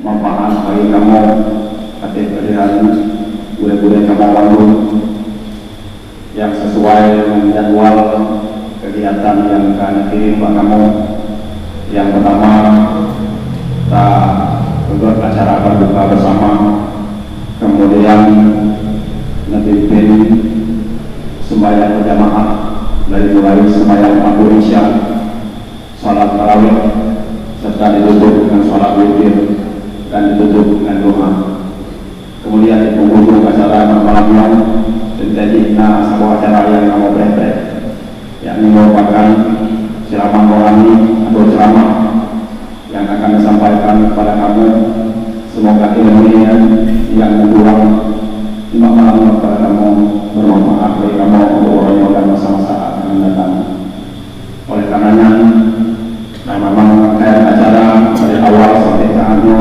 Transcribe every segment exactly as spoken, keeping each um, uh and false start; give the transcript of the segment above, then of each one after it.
Manfaat bagi kamoe ateueh pilihan gurée-gurée kamoe bandum nyang sesuai ngon jadwal kegiatan nyang ka neukirim bak kamoe. Nyang peutama, tapeugét acara berbuka bersama, kemudian neupimpin sembahyang berjamaah dari mulai sembahyang maghrib isya, salat tarawih, serta ditutup dengan salat witir dan ditutup dengan doa. Kemudian di penghujung acara malam nyoe, teuntée jih na saboh acara nyang kamoe preh-preh, yakni merupakan ceramah rohani atau ceramah yang akan disampaikan kepada kamu. Semoga ilmu yang dikurang di malam nyoe kepada kamu bermanfaat bagi kamu untuk uroe nyoe dan masa-masa akan datang. Oleh karena nyan, nah, memang rangkaian acara dari awal sampai ke akhir,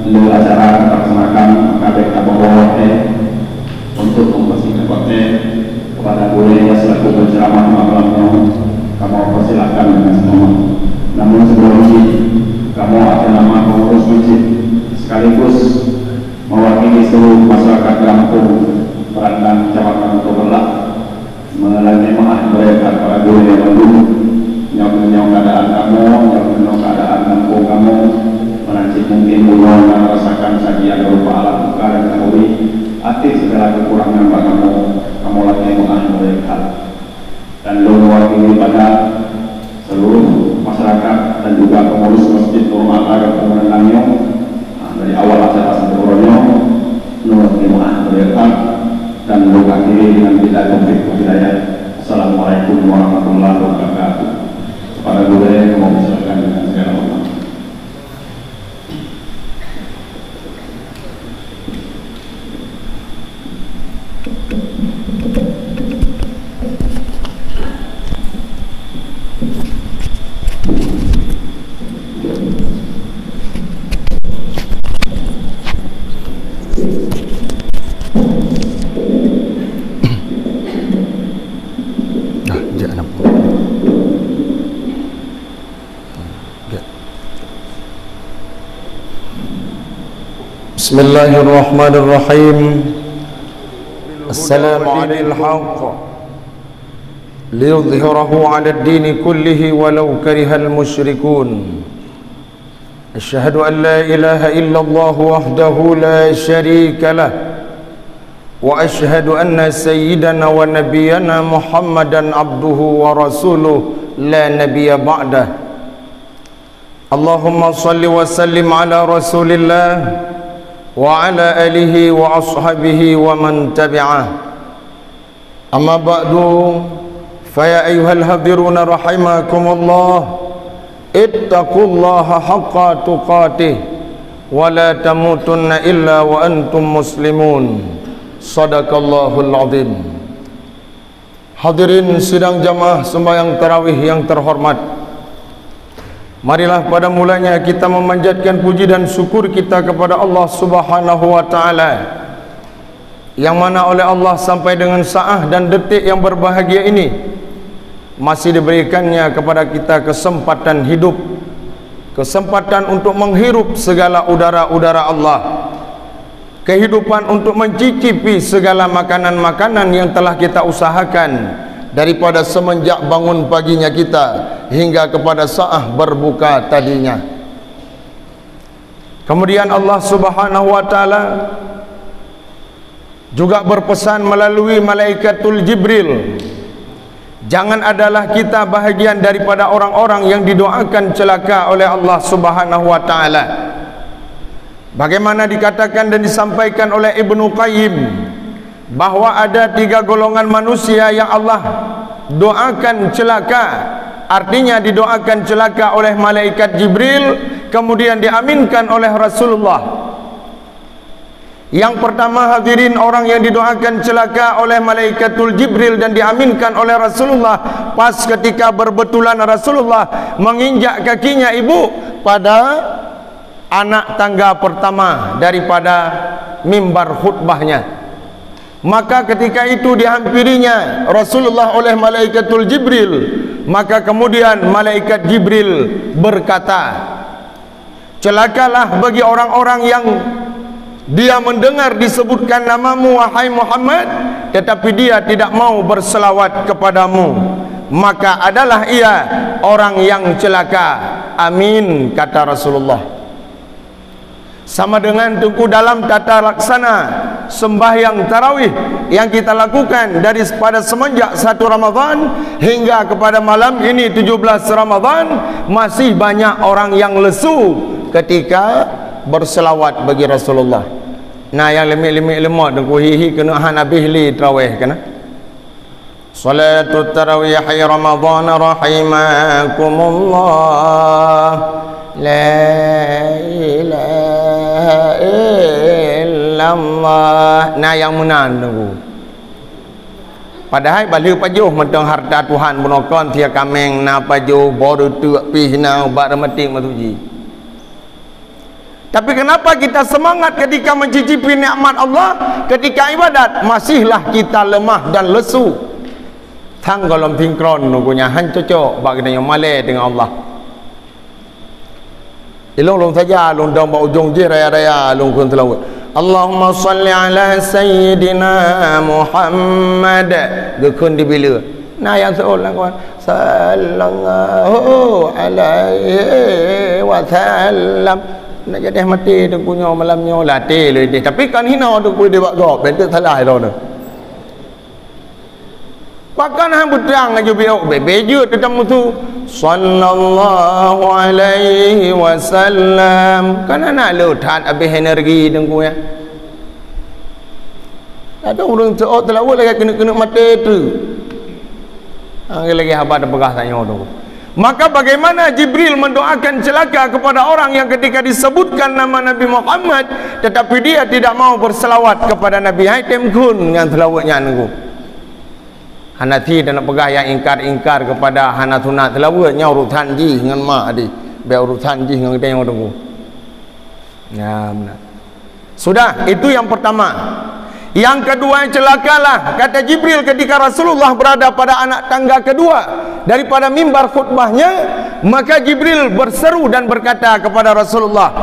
le acara terlaksanakan, maka baik tak bawa waktu untuk membersihkan waktu kepada gurée nyang selaku penceramah malam nyoe, kamoe persilakan dengan semangat. Namun sebelum ini, kamoe atas nama pengurus masjid sekaligus mewakili seluruh masyarakat kampung Perandang, Kecamatan Toberlah, meulakée meuáh beureukat para gurée nyang bandum. Nyoe meunyoe keuadaan kamoe, nyoe meunyoe keuadaan kampung kamoe, meunan cit mungken uroe na merasakan sajian rupa alam muka dan khalqi. Ateueh segala kekurangan bak kamoe, kamoe lakée meuáh beureukat. Dan lôn mewakili pada seluruh masyarakat dan juga pengurus Masjid Nurul A'la Kampung Rendang nyoe, ha, dari awal acara sampai uroe nyoe, lôn lakée meuáh beureukat dan lôn akhiri dengan billahi taufiq wal hidayah. Assalamualaikum warahmatullahi wabarakatuh. Kepada gurée, kamoe persilakan dengan segala hormat. Ah, jak nampak. بسم الله الرحمن الرحيم. السلام على الحق ليظهره على الدين كله ولو كره المشركون. أشهد أن لا إله إلا الله وحده لا شريك له، وأشهد أن سيدنا ونبينا محمدا عبده ورسوله لا نبي بعده. اللهم صل وسلم على رسول الله وعلى آله وأصحابه ومن تبعه. أما بعد، فيا أيها الحاضرون رحمكم الله، اتقوا الله حق تقاته ولا تموتن إلا وأنتم مسلمون. صدق الله العظيم. Hadirin sidang jamaah sembahyang tarawih yang terhormat, marilah pada mulanya kita memanjatkan puji dan syukur kita kepada Allah Subhanahu wa Ta'ala, yang mana oleh Allah sampai dengan saat dan detik yang berbahagia ini masih diberikannya kepada kita kesempatan hidup, kesempatan untuk menghirup segala udara-udara Allah, kehidupan untuk mencicipi segala makanan-makanan yang telah kita usahakan daripada semenjak bangun paginya kita hingga kepada saat berbuka tadinya. Kemudian Allah Subhanahu wa Ta'ala juga berpesan melalui Malaikatul Jibril, jangan adalah kita bahagian daripada orang-orang yang didoakan celaka oleh Allah Subhanahu wa Ta'ala. Bagaimana dikatakan dan disampaikan oleh Ibnu Qayyim, bahwa ada tiga golongan manusia yang Allah doakan celaka, artinya didoakan celaka oleh malaikat Jibril, kemudian diaminkan oleh Rasulullah. Yang pertama, hadirin, orang yang didoakan celaka oleh Malaikatul Jibril dan diaminkan oleh Rasulullah, pas ketika berbetulan Rasulullah menginjak kakinya ibu pada anak tangga pertama daripada mimbar khutbahnya. Maka ketika itu dihampirinya Rasulullah oleh Malaikatul Jibril. Maka kemudian Malaikat Jibril berkata, Celakalah bagi orang-orang yang dia mendengar disebutkan namamu, wahai Muhammad, tetapi dia tidak mau berselawat kepadamu. Maka adalah ia orang yang celaka. Amin, kata Rasulullah. Sama dengan, Teungku, dalam tata laksana sembahyang tarawih yang kita lakukan dari pada semenjak satu Ramadan hingga kepada malam ini tujuh belas Ramadan, masih banyak orang yang lesu ketika berselawat bagi Rasulullah. Nah, nyang leumiek-leumiek leumot, Teungku, hi-hi keuneuk han habéh lé tarawih keunan. Salatut tarawih Ramadan rahimakumullah. La ilaha illallah. Nah, nyang meunan, Teungku. Padahai bak lheueh pajoh mantong harta Tuhan bunoe kon, sie kaméng na pajoh, boh reuteuek pih na, ubat reumatik masujid. Tapi kenapa kita semangat ketika mencicipi nikmat Allah, ketika ibadat, masihlah kita lemah dan lesu? Sang gohlom sinkron, Teungku, nyan han cocok bak geutanyoe, malée deungon Allah. Ilôn lôn saja, lôn dong bak ujong jih raya-raya, lôn kheun seulaweuet. Allahumma shalli ala sayyidina Muhammad. Geukheun di bileue. Na nyang seuôt lam Quran, "Sallallahu alaihi wasallam." Nak jadeh maté Teungku nyoe malam nyoe, latée lé deh. Tapi kan hino Teungku deh bak gob, bentuk salah droeneuh. Pakon han beutang aju biôk, bebe jeuet teutam musu. "Sallallahu alaihi wasallam." Kan hana lé that habéh energi Teungku nyan. Ada ureuëng seuôt seulaweuet lagée keuneuk-keuneuk maté treuk. Ha, lagée haba teupeugah tanyoe tu. Maka bagaimana Jibril mendoakan celaka kepada orang yang ketika disebutkan nama Nabi Muhammad, tetapi dia tidak mau berselawat kepada Nabi? Hai tem kheun ngon seulaweuet nyan, Teungku. Hana sie taneuk peugah nyang ingkar-ingkar kepada hana sunat seulaweuet, nyan urusan jih ngon mak deh. Biar urusan jih ngon geutanyoe, Teungku. Ya, benar. Sudah, itu yang pertama. Yang kedua, celakalah, kata Jibril, ketika Rasulullah berada pada anak tangga kedua daripada mimbar khutbahnya, maka Jibril berseru dan berkata kepada Rasulullah,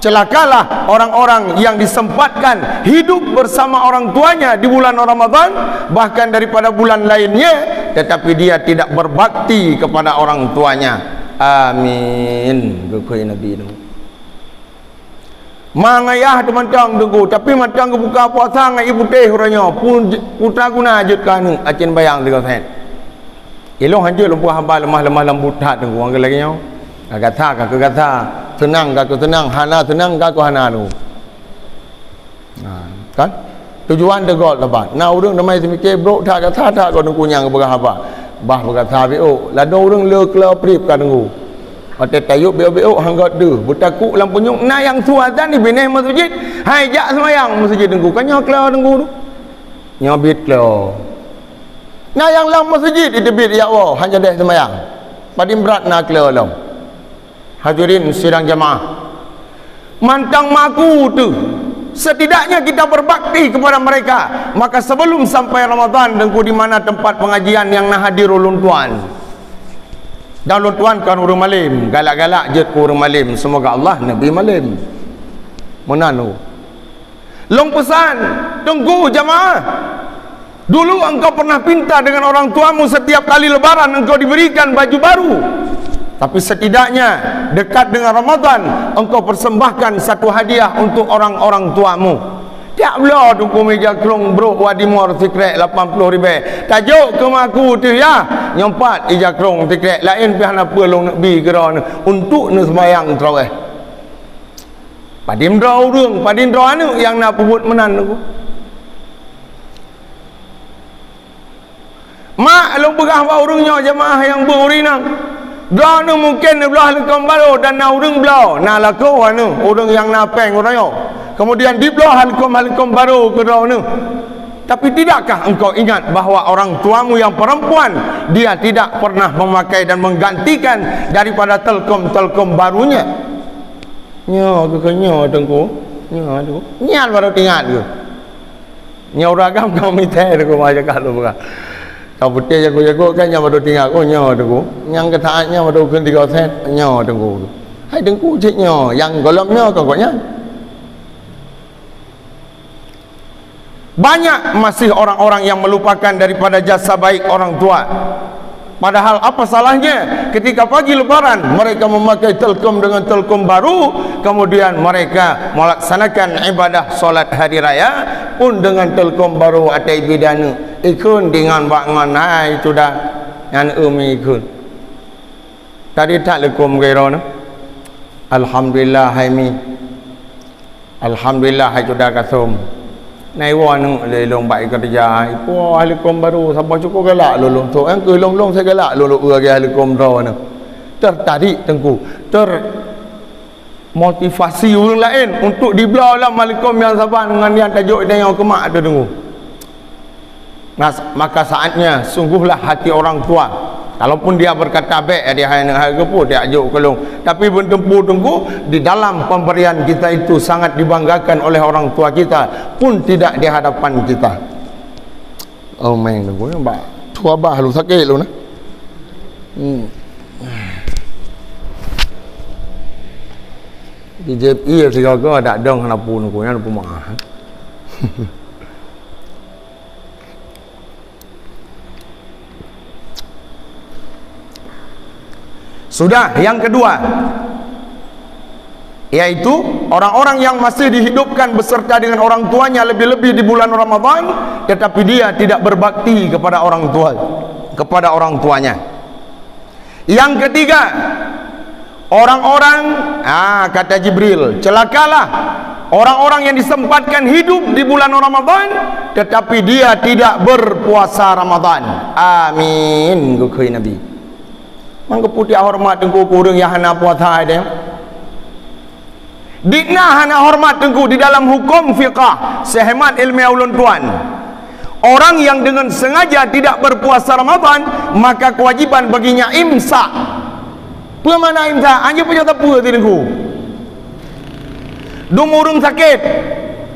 "Celakalah orang-orang yang disempatkan hidup bersama orang tuanya di bulan Ramadan, bahkan daripada bulan lainnya, tetapi dia tidak berbakti kepada orang tuanya." Amin. Geukheun Nabi Nuh. Ma ngon ayah teuh mantong, Teungku, tapi mantong geubuka puasa ngon ié putéh uroe nyoe, pu-, putra guna jeuet keu aneuk, aci bayang sigoe sét. Ilôn hanjeuet lôn peugah haba leumah-leumah lom buet that, Teungku, ngon lagée nyoe. Ka gata, ka keu gata, seunang ka keu seunang, hana seunang ka keu hana, Teungku. Ha, kan? Tujuan teugôt leubeh. Na ureuëng teumai seumiké brok that, that, that, kon Teungku nyang geupeugah haba. Bah peugah that biôk, ladôm ureuëng le klo prip ka Teungku. Watée tayôb biôk-biôk hanggot deuh, beutakuk lam punyueng, na nyang su azan di binéh masujid, hai jak seumayang masujid Teungku. Ka nyoe klo Teungku tu. Nyoe bit klo. Na nyang lam masujid iteubiet jak woe, hana deh seumayang. Padum brat na klo lom. Hadirin sidang jamaah, mantong maku tu, setidaknya kita berbakti kepada mereka. Maka sebelum sampai Ramadan, Teungku, di mana tempat pengajian nyang na hadir ulôn tuan? Dan ulôn tuan kon ureuëng malém, galak-galak jeuet keu ureuëng malém. Semoga Allah neubri malém. Meunan, Teungku. Lôn peusan, Teungku, jamaah. Dulu engkau pernah pinta dengan orang tuamu, setiap kali lebaran engkau diberikan baju baru. Tapi setidaknya dekat dengan Ramadan, engkau persembahkan satu hadiah untuk orang-orang tuamu. Tiap bloe Teungku, meuija krông brok Wadimor sikrek lapan ploh ribée. Tajok keu maku teuh ya, nyoe pat ija krông sikrek, laén pih hana peue lôn neuk bi keu droeneuh untuk neuseumayang traweh. Padum droe ureuëng, padum droe aneuk nyang na peubuet meunan, Teungku. Mak, lôn peugah bak ureuëng nyoe, jamaah nyang beuet ureuëng inong. Droeneuh mungken neubloe leukom barô dan na ureuëng bloe, na lakoe aneuk ureuëng nyang na péng uroe nyoe. Kemudian dibloe leukom-leukom barô keu droeneuh. Tapi tidakkah engkau ingat bahwa orang tuamu yang perempuan, dia tidak pernah memakai dan menggantikan daripada telkom-telkom barunya? Nyoe keuh, nyoe Teungku. Nyoe Teungku. Nyan baru teuingat keuh. Nyoe ureuëng agam ka mita Teungku, meucakap lôn peugah. Ka putéh jago-jago kan nyan baru teuingat, oh, nyoe Teungku. Nyang keu taát nyan baru kheun tiga sét, nyoe Teungku. Hai Teungku, cit nyoe, nyang gohlom nyoe kon gobnyan. Banyak masih orang-orang yang melupakan daripada jasa baik orang tua. Padahal apa salahnya ketika pagi lebaran mereka memakai Telkom dengan Telkom baru, kemudian mereka melaksanakan ibadah solat hari raya pun dengan Telkom baru atai bidana. Ikheun dengan bak ngon hai sudah nyan umi ikheun. Tadi that leukom keu droeneuh. Alhamdulillah hai mi. Alhamdulillah hai cuda kasum. Na iwoe aneuk lé lôn bak ikeureuja, ipo ahli kom baru saboh cukôp galak lôn lôn. Sok nyang keuh lôn lôn sigalak lôn lôn eu lagèe ahli kom droeneuh. Tertarik Teungku, termotivasi ureueng laén untuk dibloe lam ahli kom nyang saban ngon nyan tajok tanyoe keu mak teuh Teungku. Nah, maka saatnya sungguhlah hati orang tua. Kalaupun dia berkata bèk, dia hai aneuk hai geupeu, dia jok keu lôn. Tapi beuteupeue Teungku, di dalam pemberian kita itu sangat dibanggakan oleh orang tua kita pun tidak di hadapan kita. Oh, main Teungku, nampak. Tua bah lu sakit lu nah. Hmm. Di J P I sigaga ada dong hana pun Teungku, nyan pun maaf. Sudah, yang kedua, yaitu orang-orang yang masih dihidupkan beserta dengan orang tuanya, lebih-lebih di bulan Ramadan, tetapi dia tidak berbakti kepada orang tua, kepada orang tuanya. Yang ketiga, orang-orang, ah, kata Jibril, celakalah orang-orang yang disempatkan hidup di bulan Ramadan, tetapi dia tidak berpuasa Ramadan. Amin, geukheun Nabi. Mang geupeudiak horeumat Teungku keu ureueng nyang hana puasa hai deh. Dikna hana horeumat Teungku di dalam huköm fiqah, seuhemat ileumèe ulôn tuan. Orang yang dengan sengaja tidak berpuasa Ramadan, maka kewajiban baginya imsak. Peue makna imsak? Hanjeuet pajoh sapeue teuh Teungku. Dum ureueng sakét,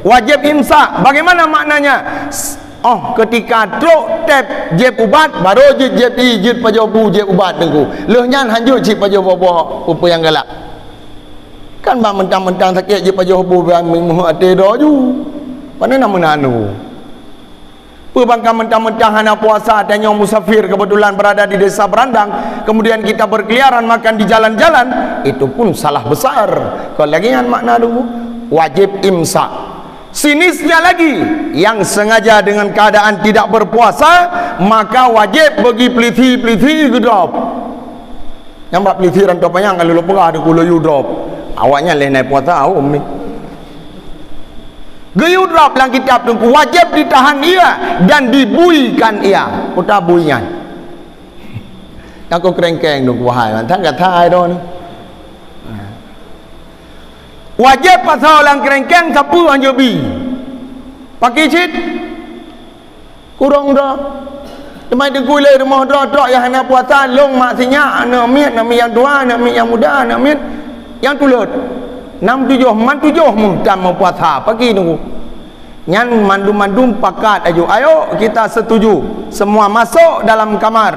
wajéb imsak. Bagaimana maknanya? S-, oh, ketika trok teb jieb ubat, baru jeuet jieb ié, jeuet pajoh bu jieb ubat Teungku. Lheueh nyan hanjeuet cit pajoh boh-boh peue-peue nyang galak. Kan bak mentang-mentang sakét jieb pajoh bu, bak meuheuet até droe ju. Pane na meunan Teungku. Peue bangka mentang-mentang hana puasa, tanyoe musafir kebetulan berada di Desa Berandang, kemudian kita berkeliaran makan di jalan-jalan, itu pun salah besar. Kon lagèe nyan makna Teungku, wajéb imsak. Sinisnya lagi, yang sengaja dengan keadaan tidak berpuasa, maka wajéb bagi peulisi-peulisi geudrop. Nyang bak peulisi rantau panyang ka lôn peugah Teungku, lôn yue drop. Awaknyan lheueh nai puasa, hom ni. Geuyue drop lam kitab Teungku, wajéb ditahan ia dan dibuikan ia. Peue tabui nyan? Takot keurengkeng Teungku hai, mantang gata hai droe ni. Wajéb pasoe lam keurengkeng sapeue hanjeuet bi. Pakri cit. Kurong droe. Teuma Teungku lé rumoh droe trok nyang hana puasa, lôn mak sinyak, aneuk miet, aneuk miet nyang tuha, aneuk miet nyang muda, aneuk miet nyang tulôt. Nam tujoh, man tujoh meuh tan meupuasa, pakri Teungku. Nyan mandum-mandum pakat aju. Ayo kita setuju, semua masuk dalam kamar.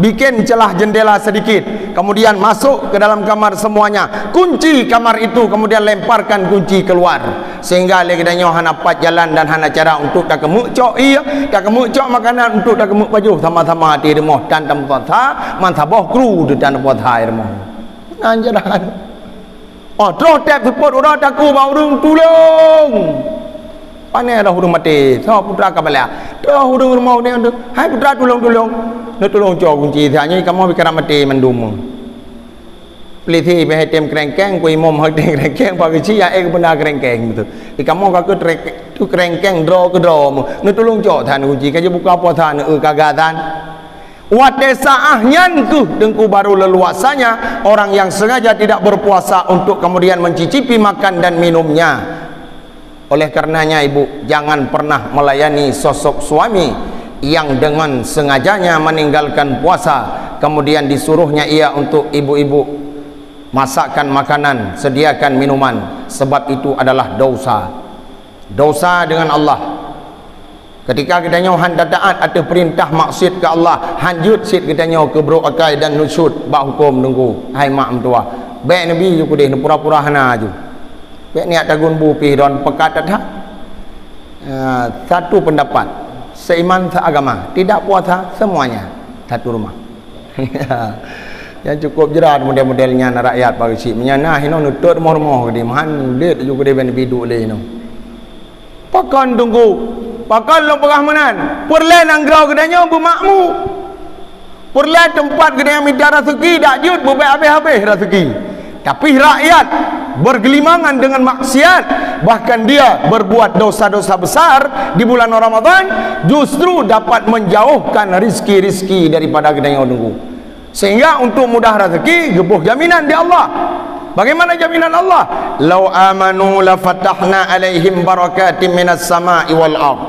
Bikin celah jendela sedikit, kemudian masuk ke dalam kamar semuanya. Kunci kamar itu, kemudian lemparkan kunci keluar. Sehingga lé geutanyoe hana pat jalan dan hana cara untuk takeumeuk cok ié, takeumeuk cok makanan untuk takeumeuk pajoh sama-sama di rumoh tan tamupuasa, man saboh kru di tan tamupuasa di rumoh. Nan jalan. Oh, troh teb seupôt uroe takue bak ureueng, "Tulông!" Pane roh ureueng maté, soe putra ka balah. Troh ureueng rumoh nyan tu, "Hai putra, tulông, tulông!" Neutulông cok kunci, tanyoe kamoe pih karab maté mandum. Peulisi pih hai tem keurengkeng, ku imum hai tem keurengkeng, pak keuchik ya ék beuna keurengkeng beutôi. Di kamoe ka keu trek-, tu keurengkeng droe keu droe mu. Neutulông cok that kunci, ka jibuka puasa neu ka ga that. Watée saáh nyan keuh Teungku baru leuluasanya orang yang sengaja tidak berpuasa untuk kemudian mencicipi makan dan minumnya. Oleh karenanya, Ibu, jangan pernah melayani sosok suami yang dengan sengajanya meninggalkan puasa, kemudian disuruhnya ia untuk ibu-ibu masakkan makanan, sediakan minuman, sebab itu adalah dosa. Dosa dengan Allah. Ketika geutanyoe han tataát ateueh peurintah maksiet keu Allah, hanjeuet cit geutanyoe keubrok akai dan nusyut bak huköm Teungku, hai mak meutuwah. Bèk neubi ju keudeh, neupura-pura hana ju. Bèk niat tagun bu pih droen peukat that-that. Ah, satu pendapat, seiman seagama, tidak puasa semuanya satu rumah. Nyang cukup jrat model-model nyan rakyat pageusik. Meunyo na hinoe neutot rumoh-rumoh keudeh, meuhan ulet ju keudeh bèk neubi duek lé hinoe. Pakon Teungku? Pakon lôn peugah meunan? Peureulèe nanggroe geutanyoe beumakmu. Peureulèe teumpat geutanyoe mita raseuki dak jeuet beubèk habéh-habéh raseuki. Tapi rakyat bergelimangan dengan maksiat, bahkan dia berbuat dosa-dosa besar di bulan Ramadan, justru dapat menjauhkan rizki-rizki daripada geutanyoe Teungku. Sehingga untuk mudah rezeki, geuboh jaminan di Allah. Bagaimana jaminan Allah? "Lau amanu lafatahna alaihim barakatim minas sama'i wal ard."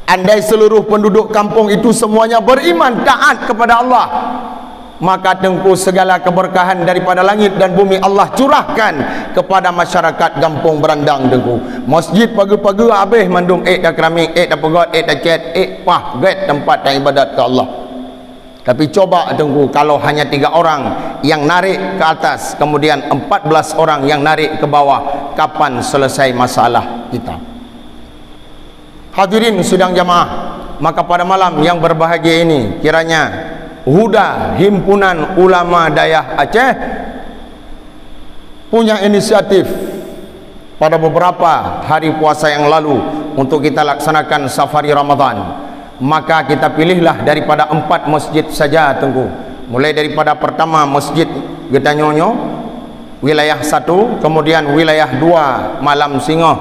Andai seluruh penduduk kampung itu semuanya beriman, taat kepada Allah, maka Teungku, segala keberkahan daripada langit dan bumi Allah curahkan kepada masyarakat Gampông Beurandang, Teungku. Masjid pageue-pageue habéh mandum, ék takeramik, ék tapeugot, ék tacèt, ék pah gèt teumpat taibadat keu Allah. Tapi coba Teungku, kalau hanya tiga orang yang narik ke atas, kemudian empat belas orang yang narik ke bawah, kapan selesai masalah kita? Hadirin sidang jamaah, maka pada malam yang berbahagia ini, kiranya Huda Himpunan Ulama Dayah Aceh punya inisiatif pada beberapa hari puasa yang lalu untuk kita laksanakan safari Ramadan. Maka kita pilihlah daripada empat masjid saja, Teungku. Mulai daripada pertama, masjid geutanyoe nyoe, wilayah satu, kemudian wilayah dua, Malam Singoh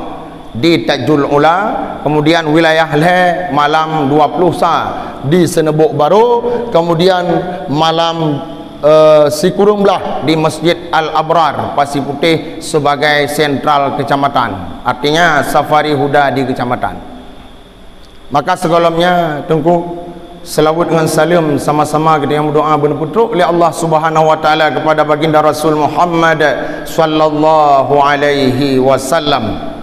di Tajul Ula, kemudian wilayah lhèe, Malam dua puluh sa di Seuneubok Barô, kemudian Malam eh, Sikureueng Blah di Masjid Al-Abrar, Pasir Putih, sebagai sentral kecamatan. Artinya, safari huda di kecamatan. Maka sigohlom nyan, Teungku, seulaweuet ngon saleuem sama-sama geutanyoe meudoa beuneupeutrok lé Allah Subhanahu wa Taala kepada Baginda Rasul Muhammad sallallahu alaihi wasallam.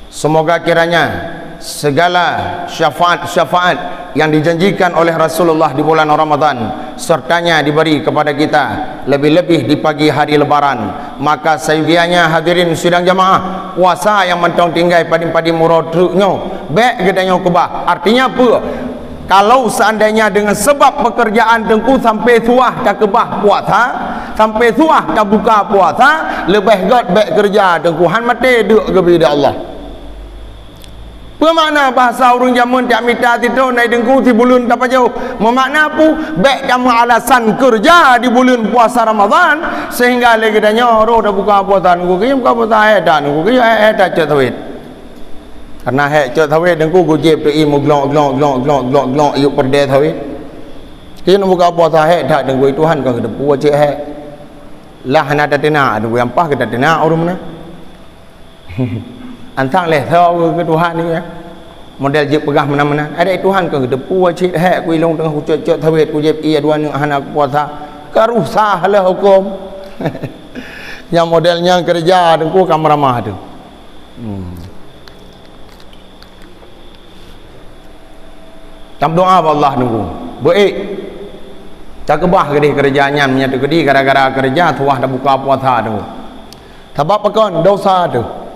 Semoga kiranya segala syafaat-syafaat yang dijanjikan oleh Rasulullah di bulan Ramadan sertanya diberi kepada kita, lebih-lebih di pagi hari Lebaran. Maka sayugianya, hadirin sidang jamaah, puasa nyang mantong tinggai padum-padum uroe treuk nyoe, bèk geutanyoe keubah. Artinya peue? Kalau seandainya dengan sebab pekerjaan Teungku sampai suah takeubah puasa, sampai suah tabuka puasa, leubeh göt bèk keureuja Teungku, han maté deuk geubri di Allah. Peue makna bahasa ureueng jameun, tiep mita sithon, ai Teungku, sibuleuen tapajoh? Meumakna peue? Bèk tameualasan keureuja di buleuen puasa Ramadhan, sehingga lé geutanyoe roh tabuka puasa, Teungku, keu buka puasa, hai that, Teungku, keu hai, hai that cok sawét. Karena hék cok sawét Teungku, gujéb teuh ié meuglok, glok, glok, glok, glok, glok, iyup peureudèe sawét. Keu buka puasa hék that Teungku, Tuhan kon geuteupeue cit hék. Lah hana tateunak Teungku, nyang paih geutateunak ureueng meunan. Antang lé soe keu Tuhan nyoe. Model jeuet peugah meunan-meunan. Adak Tuhan kon geuteupeue cit hék, ku ilong teungoh kucok-cok sawét, kujéb ié dua neuk hana kupuasa. Ka rusa lé hukôm. Nyang model nyan keureuja Teungku ka meuramah teuh. Hmm. Tameudoa bak Allah Teungku. Beuék. Takeubah geudeh keureuja nyan, meunyo teukeudi gara-gara keureuja suah tabuka puasa Teungku. Sabab pakon? Dosa teuh.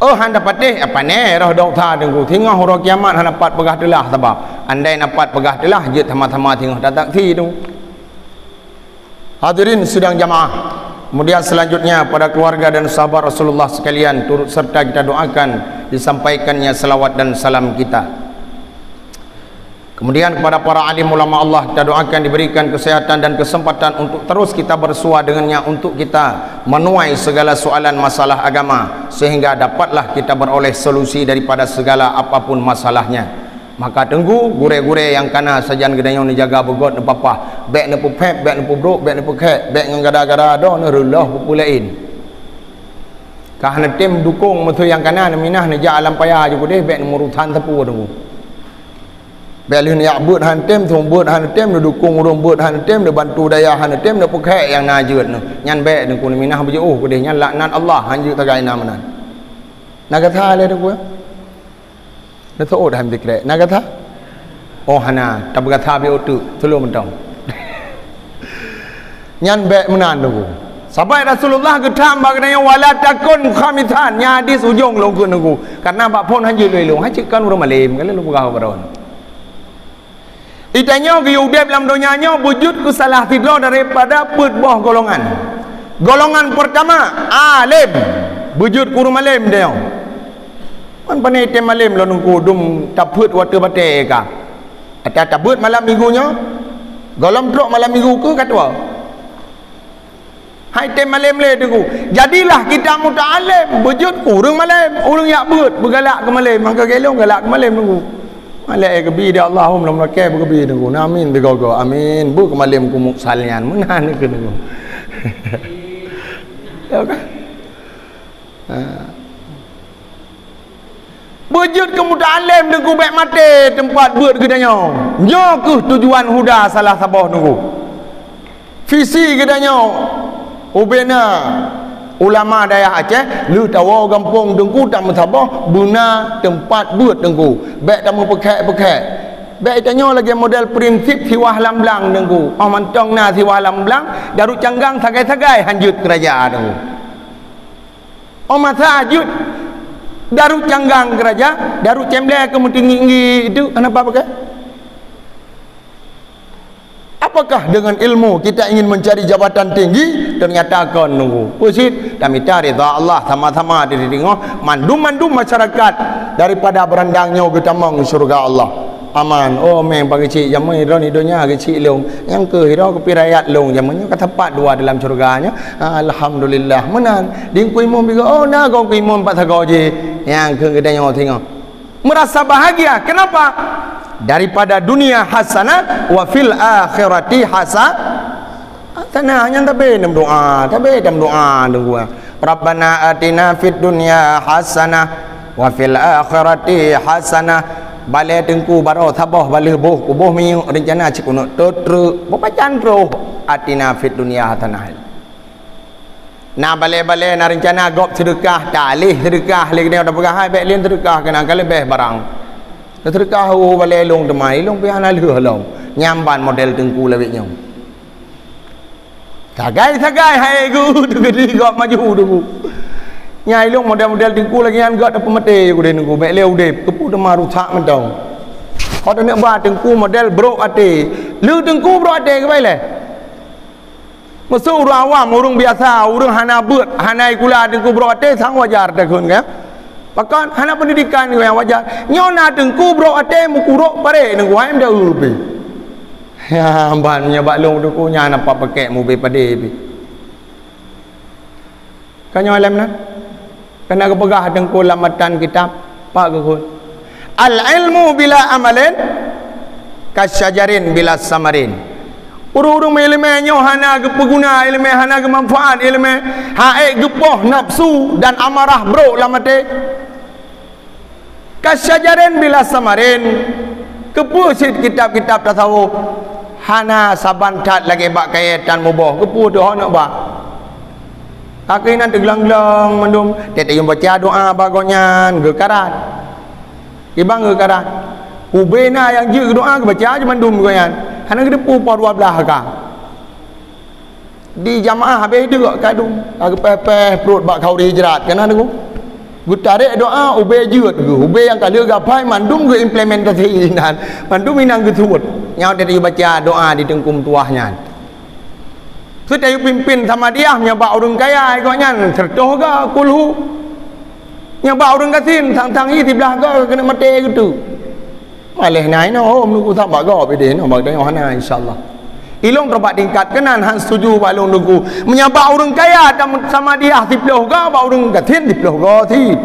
Oh, han tapatéh, apa nè roh dosa Teungku. Singoh uroe kiamat hana pat peugah teulah sabab. Andai na pat peugah teulah, jeuet sama-sama singoh tasaksi Teungku. Hadirin sidang jamaah, kemudian selanjutnya pada keluarga dan sahabat Rasulullah sekalian, turut serta kita doakan disampaikannya salawat dan salam kita. Kemudian kepada para alim ulama Allah, kita doakan diberikan kesehatan dan kesempatan untuk terus kita bersua dengannya untuk kita menuai segala soalan masalah agama, sehingga dapatlah kita beroleh solusi daripada segala apapun masalahnya. Maka Teungku, gurèe-gurèe nyang kana sajan geutanyoe neujaga beugöt neupapah, bèk neupeuphet, bèk neupeubrôk, bèk neupeukhèk, bèk ngon gara-gara droe neureulôh peue-peue laén. Ka hana tem dukong meuseu nyang kana neuminah neujak lam paya ju keudeh, bèk neumurusan sapeue Teungku. Bèk lheueh neujak beuet hana tem, song beuet hana tem, neudukong ureueng beuet hana tem, neubantu dayah hana tem, neupeukhèk nyang na jeuet nyoe. Nyan bèk Teungku neuminah beujiôh keudeh, nyan laknat Allah, han jeuet sagai na meunan. Na gata lé Teungku, ya? Neuseuôt han sikrek. Na gata? Oh, hana. Tapeugata bak uteuk. Tulông mantong. Nyan bék meunan, Teungku. Sabai Rasulullah geutham bak geutanyoe, "Wala takun khamisan." Nyan hadis ujong lôn kheun, Teungku. Karena bak phon hanjeuet lôn ilong, hana cit kon ureuëng malem, ka lheueh lôn peugah bak droeneuh. Geutanyoe geuyue udeb lam donya nyoe beujeuet keu salah sidroe daripada peuet boh golongan. Golongan peurtama, alem. Beujeuet keu ureuëng malem geutanyoe. Man pane item malem lôn, Teungku, dum tapeuet watée batée ka. Ata tabeuet malam minggu nyoe, gohlom trok malam minggu keu ka tuwoe. Hai tem malem lé, Teungku. Jadilah kita muta'alem, beujeuet ureuëng malem, ureuëng jak beuet, beugalak keu malem, maka gelong galak keu malem, Teungku. Malek eh geubi di Allahumma lakal beugebi, Teungku. Na amin digogo. Amin. Bu keu malem kumuk salian. Meunan keu, Teungku. Ya kan? Ha. Beujeuet keu muta'alem, Teungku, bék maté teumpat beuet geutanyoe. Nyoe kheueh tujuan huda salah saboh, Teungku. Visi geutanyoe ubena ulama dayah Aceh, lheueh tawoe gampông, Teungku, tameusaboh beuna teumpat beuet, Teungku. Bék tameupeukhek-peukhek. Bék tanyoe lagée model prinsip siwah lam blang, Teungku. Oh mantong na siwah lam blang, daru canggang sagai-sagai hanjeuet keuraja, Teungku. Oh masa jeuet daru canggang keuraja, daru cemble keu meutinggi-tinggi itu, kenapa pakai? Apakah dengan ilmu kita ingin mencari jabatan tinggi? Ternyata kon, Teungku. Peue cit, tamita ridha Allah sama-sama di teungoh mandum-mandum masyarakat daripada beurandang nyoe geutamong syurga Allah. Aman. Oh, meng bak geuchik jameun droe di donya geuchik lôn. Nyang keu hiro keupi rakyat lôn jameun nyoe ka teumpat dua dalam syurga nyoe. Alhamdulillah. Meunan. Di Teungku Imum biga, oh, na gob Teungku Imum pat sagoe jih. Nyang keu geutanyoe singoh. Merasa bahagia. Kenapa? Daripada dunia hasanah wa fil akhirati hasa-, hasanah. Nyan tabe nem doa, tabe tam doa, Teungku. Rabbana atina fid dunya hasanah wa fil akhirati hasanah. Balée Teungku baroe saboh baleueh boh kuboh minyeuk rencana cit keuneuk tot treuk. Beupajan troh atina fid dunya hasanah. Na balée-balée na rencana gob seudeukah, taleh seudeukah, lé geutanyoe tapeugah hai bék lén seudeukah keunan ka leubeh barang. Seudeukah u balée lôn teuma, ilong pih hana lheueh lom. Nyang ban model Teungku lawét nyoe. Sagai-sagai hai geu teugeudi gob maju Teungku. Nyang ilong model-model Teungku lagée nyan gob tapeumaté udeb Teungku, bék lé udeb, keupeue teuma rusak mantong. Kok taneuk ba Teungku model brok até. Lheueh Teungku brok até keubai lé. Meuseu ureuëng awam, ureuëng biasa, ureuëng hana beuet, hana ikula Teungku brok até sang wajar takheun kan? Pakon hana peundidikan nyang wajar. Nyoe na Teungku brok até meukurok parek Teungku hai meudaeu pih. Ya, ban meunyoe bak lôn Teungku nyan apa pakek mubé padé pih. Ka nyoe lom na. Kana geupeugah Teungku lam matan kitab, Pak Geuhut. Al-ilmu bila amalin kasyajarin bila samarin. Ureuëng-ureuëng meuileumé nyoe hana geupeuguna ileumé, hana geumanfaat ileumé, ha'ék geupoh nafsu dan amarah brok lam até. Kasyajarin bila samarin, keupeue cit kitab-kitab tasawuf hana saban that lagée bak kayée tan muboh, keupeue teuh hana ba. Kaki nan teuglang-glang mandum, tiep-tiep baca doa bak gobnyan geukarat. Kibang geukarat. Ubé na nyang jeuet doa geubaca je mandum gobnyan. Hana geuteupeue poh dua blaih ka. Di jamaah habéh deuk kadum, ka geupéh-péh pruet bak khauri hijrat, kana Teungku? Geutarek doa ubé jeuet geuh, ubé nyang ka lheueh gapai mandum geuimplementasi inan, mandum inan geusuet. Nyang tadi baca doa di Teungku meutuwah nyan. Seutayue pimpin Samadiyah nyoe bak ureuëng kaya gobnyan, seureutoh ga kulhu. Nyoe bak ureuëng gasien, sang-sang ié siblah ga keuneuk maté geutu. Maléh na inoe, oh, meununggu sabat gob ideh inoe, bak tanyoe hana, insya Allah. Ilong teubak tingkat keunan han setuju bak lôn Teungku. Meunyoe bak ureuëng kaya dan Samadiyah siploh goe, bak ureuëng gasien siploh goe cit.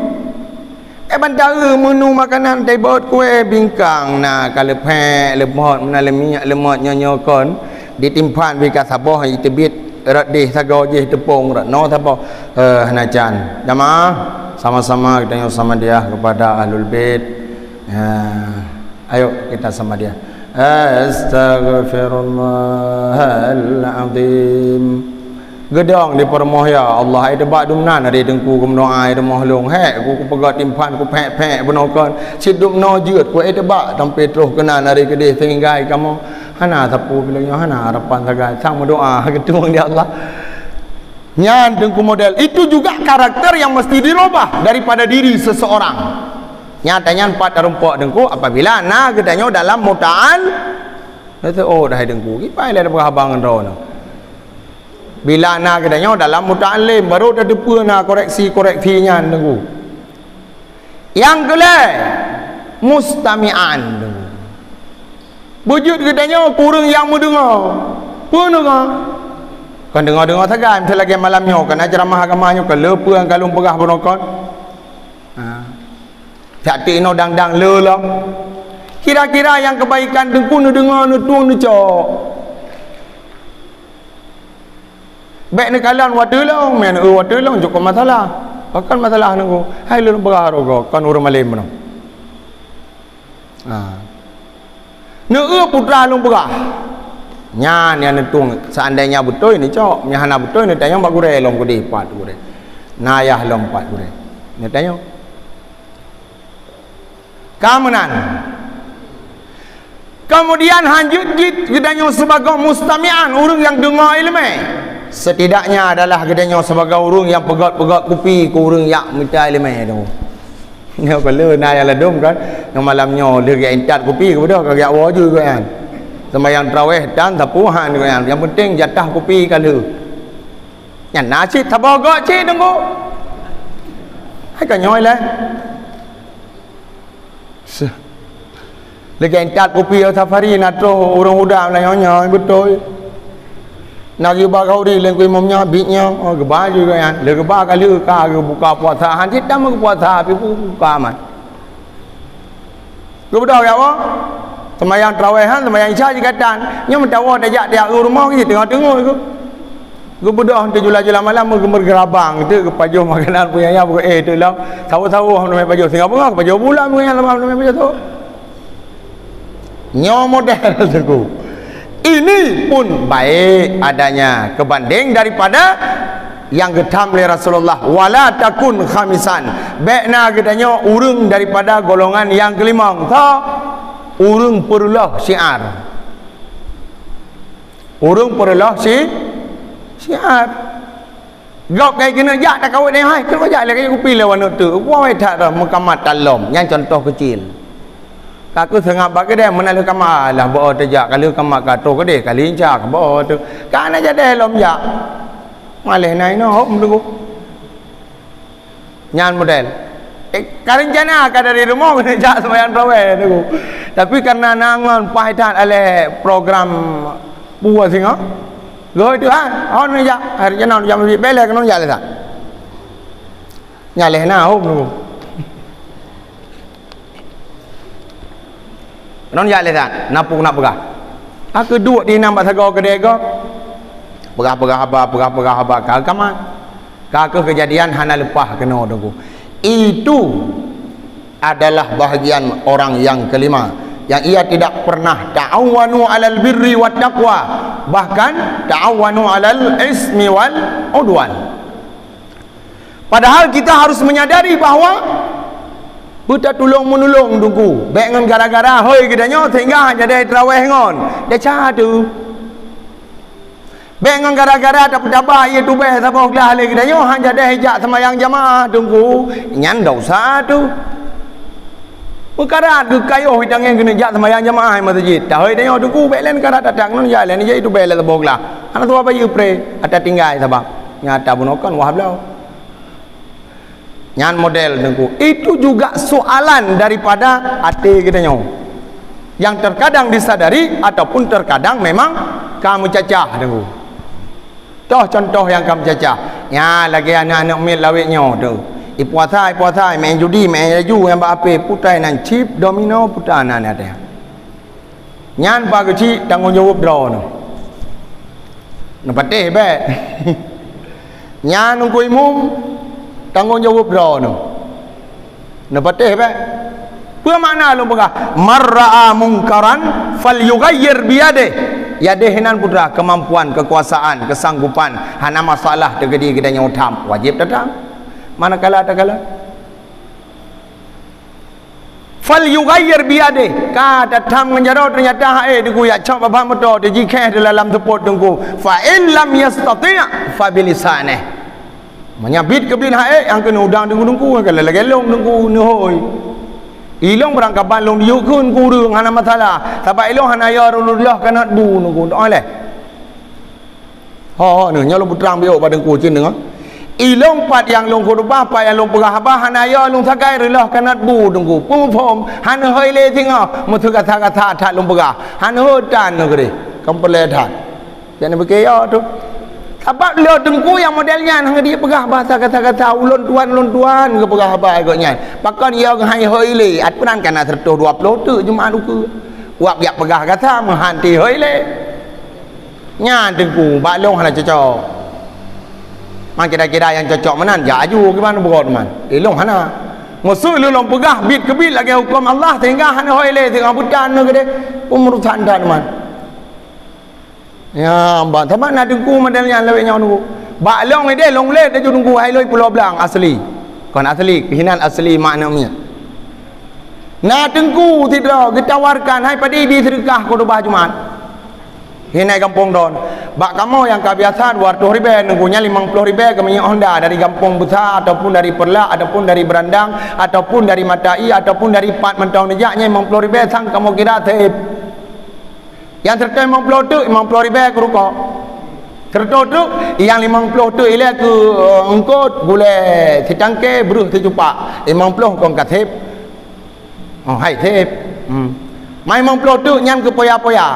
Eh, ban taeu meunu makanan teubiet kué bingkang na ka leupék, leumot, meunan leumiek, leumot nyoe-nyoe kon. Ditimphan bika saboh iteubiet rot deh sagoe jih teupông rot noe saboh. Eh, hana can. Jamaah, sama-sama geutanyoe Samadiyah kepada Ahlul Bait. Ya, ayo kita Samadiyah. Astaghfirullahalazim. Geudong di peurumoh, ya Allah, ai teubak dumnan ari Teungku geumeudoa ai rumoh lôn. Hék, ku, kupeugah timphan, kupék-pék bunoe kon. Cit dumnoe jeuet, ku ai teubak sampai troh keunan ari keudeh seuhingga ai kamoe. Hana sapeue bilong nyoe, hana harapan sagai. Sang meudoa, geutueng di Allah. Nyan teungku model. Itu juga karakter yang mesti dirubah daripada diri seseorang. Nyata nyan pat tarumpok teungku apabila na geutanyoe dalam muta'al. Kata, "Oh, dah teungku, kipai lah dah berhabang ngon droeneuh." Bila na geutanyoe dalam muta'allim, baru tateupeue na koreksi-koreksi nyan teungku. Nyang keulhèe, mustami'an. Beujeuet geutanyoe keu ureueng nyang meudeungoe. Peue neudeungoe? Kon deungoe-deungoe sagai, misal lagèe malam nyoe, kon na ceuramah agama nyoe, kon le peue nyang ka lôn peugah bunoe kon. Ha. Siat teuk inoe dang-dang le lom. Kira-kira nyang keubaikan teungku neudeungoe, neutueng, neucok. Bèk neukalon watèe lôn, meunan eu watèe lôn cukôp masalah. Pakon masalah nunggu? Hai lôn peugah roh goe, kon ureueng malém meunoe. Ha. Neu-eu putra lôn peugah. Nyan nyang neutueng, seandainya beutôi neucok, meunyo hana beutôi neutanyong bak gurèe lôn keudeh pat gurèe. Na yah lôn pat gurèe. Neutanyong. Ka meunan. Kemudian hanjeuet jih geutanyoe sibagoe mustami'an, ureueng nyang deungoe ileumèe. Setidaknya adalah geutanyoe sibagoe ureueng nyang peugöt-peugöt kupi keu ureueng jak mita ileumèe tu. Nyoe ka lheueh na nyang ladôm kan. Nyoe malam nyoe lheueh geujak intat kupi, geubeudôh ka geujak woe ju geuh nyan. Seumayang tarawèh tan sapeue han geuh nyan. Nyang penting jatah kupi ka lheueh. Nyan na cit saboh göt cit teungku. Hai ka nyoe lé. Seh. Lagèe intat kupi safari na troh ureueng muda meulayeue nyoe beutôi. Na geuba khauri lé Teungku Imum nyoe, biet nyoe, oh, geuba ju geuh nyan. Lé geuba ka lheueh ka geubuka puasa, han cit tamong puasa, pi buka man. Geubeudôh jak woe. Seumayang tarawèh han, seumayang isya jikatan. Nyoe meustawoe tajak tiep u rumoh, geuteungoh-teungoh geuh. Geubeudôh teuk jula-jula malam, geumeurgeurabang teuk, geupajoh makanan peue nyang, eh, teuk lom. Sawoe-sawoe hana pajoh, singoh beungoh pajoh bulan peue nyang, lama hana pajoh tu. Nyoe model teungku. Ini pun baik adanya kebanding daripada nyang geutham lé Rasulullah, "Wala takun khamisan." Bèk na geutanyoe ureueng daripada golongan nyang keulimong. Tho, ureueng peureuloh syiar. Ureueng peureuloh si-, syiar. Gob kai keuneuk jak takawét nyan hai, keuneuk jak lé kayée kupi lé waneuk teuk. Wai that dah meukamat talom, nyan contoh keucil. Ka keuh seungab bak keudè meunan lheueh kamat, alah beu teujak ka lheueh kamat ka troh keudè ka lincak beu teuk. Ka na jadèh lom jak. Maléh na inoe hok meudeugoe. Nyan model. Eh, ka reuncana ka dari rumoh keuneuk jak seumayang tarawèh teungku. Tapi karena na ngon paih that aléh program puwoe singoh. Geuh itu, ah, oh, neujak, hari nyan neujak masjid, bèk lé keunoe jak lé that. Nyan lé na, oh, nunggu. Keunoe jak lé that, na peue nak peugah. Ka keuduek di inan bak sagoe keudè gob. Peugah-peugah haba, peugah-peugah haba, ka kamat. Ka keuh keujadian hana leupah keunoe teungku. Itu adalah bahagian orang yang kelima, yang ia tidak pernah ta'awanu 'alal birri wat taqwa, bahkan ta'awanu 'alal ismi wal udwan. Padahal kita harus menyadari bahwa beutatulông-meunulông teungku, bèk ngon gara-gara hôi geutanyoe sehingga hana jadèh tarawèh ngon. Desya tu. Bèk ngon gara-gara tapeutaba ié tubèe saboh glah lé geutanyoe han jadèh jak seumayang jamaah teungku, nyan desya tu. Meukarat geukayoh tangieng keuneuk jak seumayang jamaah meuseujid. Tahôi tanyoe teungku bèk lé karat that-that keunoe jak lé neujak ié tubèe lé saboh glah. Hana tuha bayeue pré ata tinggai sabab nyata bunoe kon wah bloe. Nyan model teungku. Itu juga soalan daripada até geutanyoe. Yang terkadang disadari ataupun terkadang memang ka meucacah teungku. Toh contoh nyang ka meucacah. Nya lagèe aneuk-aneuk miet lawét nyoe tu. Ipuasa, ipuasa, main judi, main laju nyang bak H P, putai nan chip, domino, puta nan ada. Nyan pageucik tanggông jaweueb droeneuh. Neupatéh bèk. Nyan Teungku Imum tanggông jaweueb droeneuh. Neupatéh bèk. Peue makna lôn peugah? "Man ra'a munkaran falyughayyir biyadih." Yadih nan putra, keumampuan, keukuasaan, keusanggopan. Hana masalah teukeudi geutanyoe tham, wajéb tatham. Manakala takalon. Fal yughayyir biyadih. Ka tatham ngon jaroe, teunyata ha'e Teungku, jak cok babah moto, teujikheh di dalam seupôt Teungku. Fa in lam yastati' fa bilisanih. Meunyo bit keubiet ha'e, nyang keuneuk udang Teungku-Teungku, ka lagèe lôn Teungku neuhôi. Ilôn beurangkaban lôn diyuek kheun keu ureueng hana masalah. Sabab ilôn hana yo lôn reuloh kanot bu Teungku. Doa lé. Ho, ho, nyoe lôn peutrang biôk bak Teungku cit deungö. Ilôn pat nyang lôn khutubah, pat nyang lôn peugah haba hana yo lôn sagai reuloh kanot bu Teungku. Peue muphom, hana hôi lé singoh, meuseu gasa-gasa that lôn peugah. Hana hôi tan nyoe keudeh, kon peureulèe that. Jangan beukeuyo tu. Sabab lé Teungku nyang model nyan hana dipeugah bahasa gasa-gasa, ulôn tuan, ulôn tuan geupeugah haba gobnyan. Pakon yo hai hôi lé, aturan kana seratus dua puluh teuk Jumat ukeue. Wab jak peugah gasa meuhan ti hôi lé. Nyan Teungku, bak lôn hana cocok. Man kira-kira nyang cocok meunan, jak aju kiban beurot man. Ilôn hana. Maksud lôn lôn peugah bit keubiet lagèe huköm Allah sehingga hana hôi lé singoh beutan nyoe keudeh. Peue urusan that man. Ya, ban, sabab na Teungku model nyan lawét nyoe Teungku. Bak lôn ideh lôn lét laju Teungku hai lôn Pulo Blang asli. Kon asli, keuhinan asli makna miet. Na Teungku sidroe geutawarkan hai padé bi seudeukah khutubah Jumat. Hinai gampông don. Bak kamoe nyang ka biasa dua ratus ribèe, Teungku, nyan limong ploh ribèe keu minyeuk Honda dari Gampông Beusa ataupun dari Peureulak ataupun dari Beurandang ataupun dari Matai ataupun dari pat mantong neujak nyan limong ploh ribèe sang kamoe kira sép. Nyang seureutôh limong ploh teuk, limong ploh ribèe keu rukok. Seureutôh teuk, nyang limong ploh teuk ilèe keu, eh, eungkôt, gulèe sitangkèe, breuh sicupak. Limong ploh kon ka sép. Oh, hai sép. Hmm. Man limong ploh teuk nyan keu poya-poya.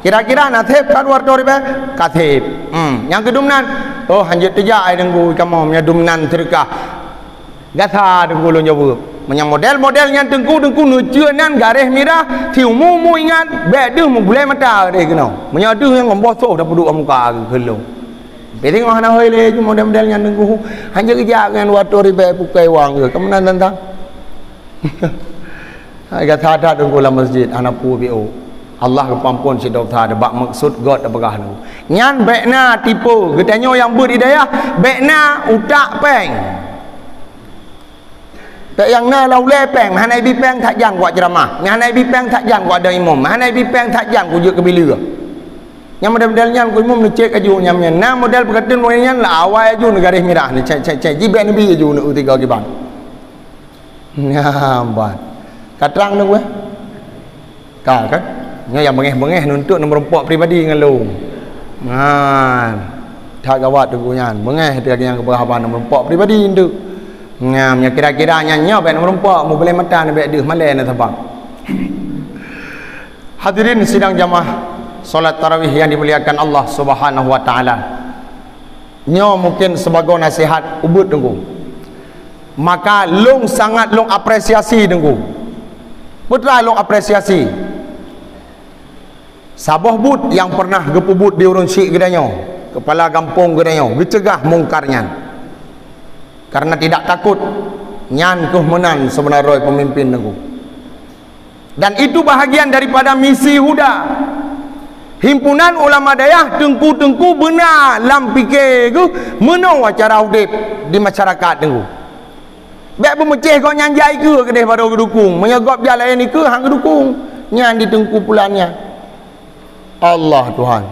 Kira-kira na sép ka dua ratus ribèe? Ka sép. Hmm. Nyang keu dum nan? Oh, hanjeuet teujak ai Teungku kamoe meunyo dum nan seudeukah. Gasa Teungku lôn jaweueb. Meunyo model-model nyan Teungku, Teungku neucue nan garéh mirah, siumu-umu ingat, bèk deuh meugulèe mata garéh keunoe. Meunyo deuh nyan ngon boh soh tapeuduek muka keu lôn. Pih singoh hana hôi lé ju model-model nyan Teungku. Hanjeuet geujak ngon dua ratus ribèe pukai wang keu. Keu meunan tantang. Hai gata that Teungku lam masjid, hana peue piôh. Allah geupeuamphon sidroe that bak meukeusud gèt teupeugah Teungku. Nyan bèk na tipe, geutanyoe nyang beuet hidayah, bèk na utak pèng. Bèk nyang na lam ulèe pèng, meuhana ibi pèng that jan kuat ceuramah, meuhana ibi pèng that jan kuat dong imum, meuhana ibi pèng that jan kujeuet keu bileue. Nyang model-model nyan keu imum neucèk aju nyan, nyan. Na model peukateun model nyan, la awai aju neugaréh mirah, neucèk, cèk, cèk, jibèk neubi aju neu tiga kiban. Nyan ban. Ka trang neu weh. Ka kan? Nyoe nyang beungèh-beungèh nuntut neumeurumpok pribadi ngon lôn. Nyan. That gawat Teungku nyan. Beungèh teuka nyang keubah haba neumeurumpok pribadi nuntut. Nyan, nyang kira-kira nyan nyoe bèk neumeurumpok, meubulèe mata neubèk deuh malèe na sabab. Hadirin sidang jamaah salat tarawih yang dimuliakan Allah Subhanahu wa taala. Nyoe mungkin sibagoe nasihat ubit Teungku. Maka lôn sangat lôn apresiasi Teungku. Peue teuma lôn apresiasi? Saboh buet nyang pernah geupeubuet di ureueng syik geutanyoe, keupala gampông geutanyoe, geuceugah mungkar nyan. Karena tidak takut, nyan keuh meunan seubeuna droe peumimpin Teungku. Dan itu bahagian daripada misi Huda. Himpunan ulama dayah teungku-teungku beuna lam pike geuh meunoe cara udép di masyarakat teungku. Bèk beumeucéh gobnyan jai keue keudeh baru geudukong. Meunyoe gob jai laén ikeue han geudukong, nyan di teungku pulan nyan. Allah Tuhan.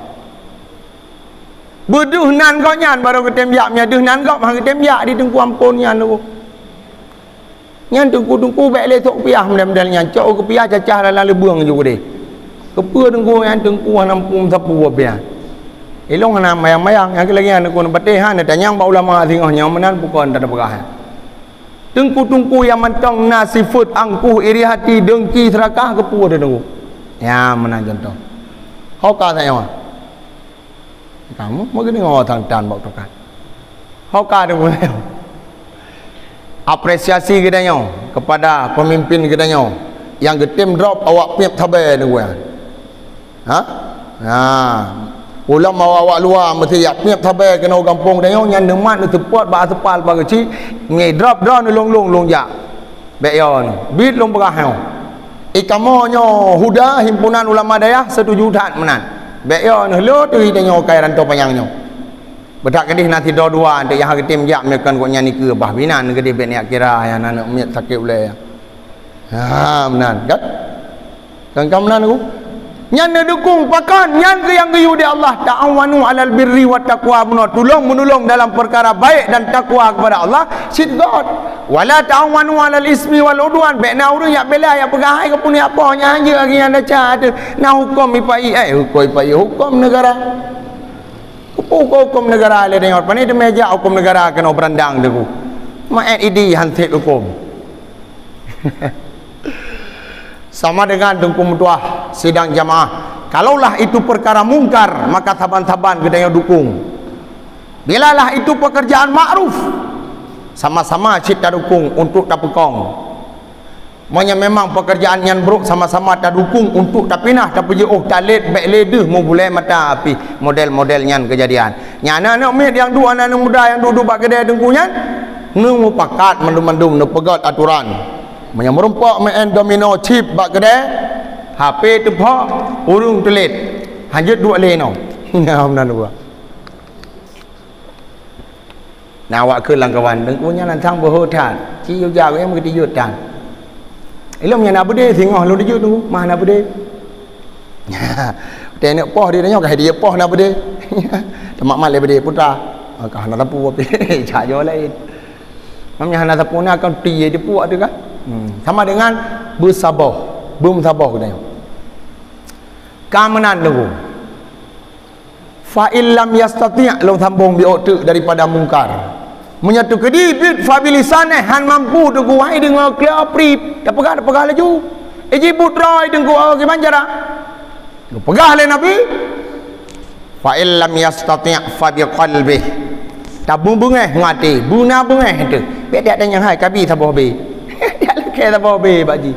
Beudeuh nan gobnyan baru geutem jak, meunyoe deuh nan gob han geutem jak di teungku amphon nyan teungku. Nyan teungku-teungku bèk lé sok piah model-model nyan, cok keupiah cacah dalam leubeung ju keudeh. Keupeue teungku nyan teungku hana muphom sapeue piah. Ilong hana mayang-mayang, nyang lagèe nyan teungku neupatéh han neutanyong bak ulama singoh nyoe meunan bukon teupeugah. Teungku-teungku nyang mantong na sifeuet angkuh, iri hati, dengki, seurakah keupeue teungku. Nyan meunan contoh. Ho ka tanyoe. Kamoe meugeunyoe tan-tan bak tokat. Ho ka deungoe. Apresiasi geutanyoe kepada pemimpin geutanyoe nyang geutem drop awak piep sabe deungoe. Ha? Ha. Ulama awak-awak luwa meusti jak piep sabe keunoe gampông tanyoe nyan neumat neuseupôt bak aseupal bak geuchik, ngi drop droe neulong-long lôn jak. Bèk yo nyoe, bit lôn peugah nyoe. Ikamoe nyoe Huda himpunan ulama dayah setuju that meunan. Bèk yo nyoe, lheueh teuh tanyoe kai rantô panyang nyoe. Beudak keudeh na sidroe dua, anteuk nyang geutem jak meukon gobnyan ikeue bah binan keudeh bèk neujak kira nyang na aneuk miet sakét ulèe. Ha, meunan kan? Kan ka meunan ku? Nyan neudukung pakon, nyan keuh nyang geuyue di Allah, ta'awanu 'alal birri wat taqwa, meunoe tulông meunulông dalam peukara baik dan takwa kepada Allah, cit göt. Wala ta'awanu 'alal ismi wal udwan, bèk na ureueng jak bela, jak peugah hai keupeue jak poh nyan, hanjeuet lagèe nyan desya teuh. Na hukôm ipa-i, eh, hukôm ipa-i, hukôm neugara. Keupeue hukôm neugara lé tanyoe, pane teumé jak hukôm neugara keunoe beurandang teungku. Meu'èt idi han sép hukôm. Sama dengan teungku meutuah sidang jamaah. Kalaulah itu perkara mungkar, maka saban-saban geutanyoe dukung. Bilalah itu pekerjaan ma'ruf, sama-sama cit tadukung untuk tapeukong. Meunyoe memang pekerjaan nyan brôk, sama-sama tadukung untuk tapinah, tapeujiôh, talét, bèk lé deuh mubulée mata pih model-model nyan keujadian. Nyan aneuk-aneuk miet nyang duek, aneuk-aneuk muda nyang duek-duek bak keudè teungku nyan, neumupakat mandum-mandum, neupeugöt aturan. Meunyoe meurumpok meu'èn domino chip bak keudè, H P teuphok, ureueng teulet. Hanjeuet duek lé inoe. Nyan meunan dua. Na awak kheun lam kawan, teungku nyan lantang beuhe that. Ci uja geuh meugeutijot that. Ilôn nyan na beudé, singoh lôn tijot teungku, mah na beudé. Teuneuk poh di tanyoe, ka di poh na beudé. Teuma malée beudé putra. Ka hana sapeue pih, cak jaweueb laén. Mam nyan hana sapeue na kan tie di puak tu kan. Hmm. Sama dengan beusaboh, beumeusaboh geutanyoe. Ka meunan teungku. Fa in lam yastati', lôn sambông biôk teuk daripada mungkar. Meunyoe teukeudi biet fa bilisanih, han mampu teungku, wahai deungoe kleuh prip, tapeugah, tapeugah laju. Iji buet droe teungku, oh, kiban cara? Geupeugah lé Nabi, fa in lam yastati' fa biqalbih. Tabeungeut beungéh ngon até, beuna beungéh teuh. Bèk tiat tanyong hai kabi saboh bé. Tiat lakée saboh bé bak jih.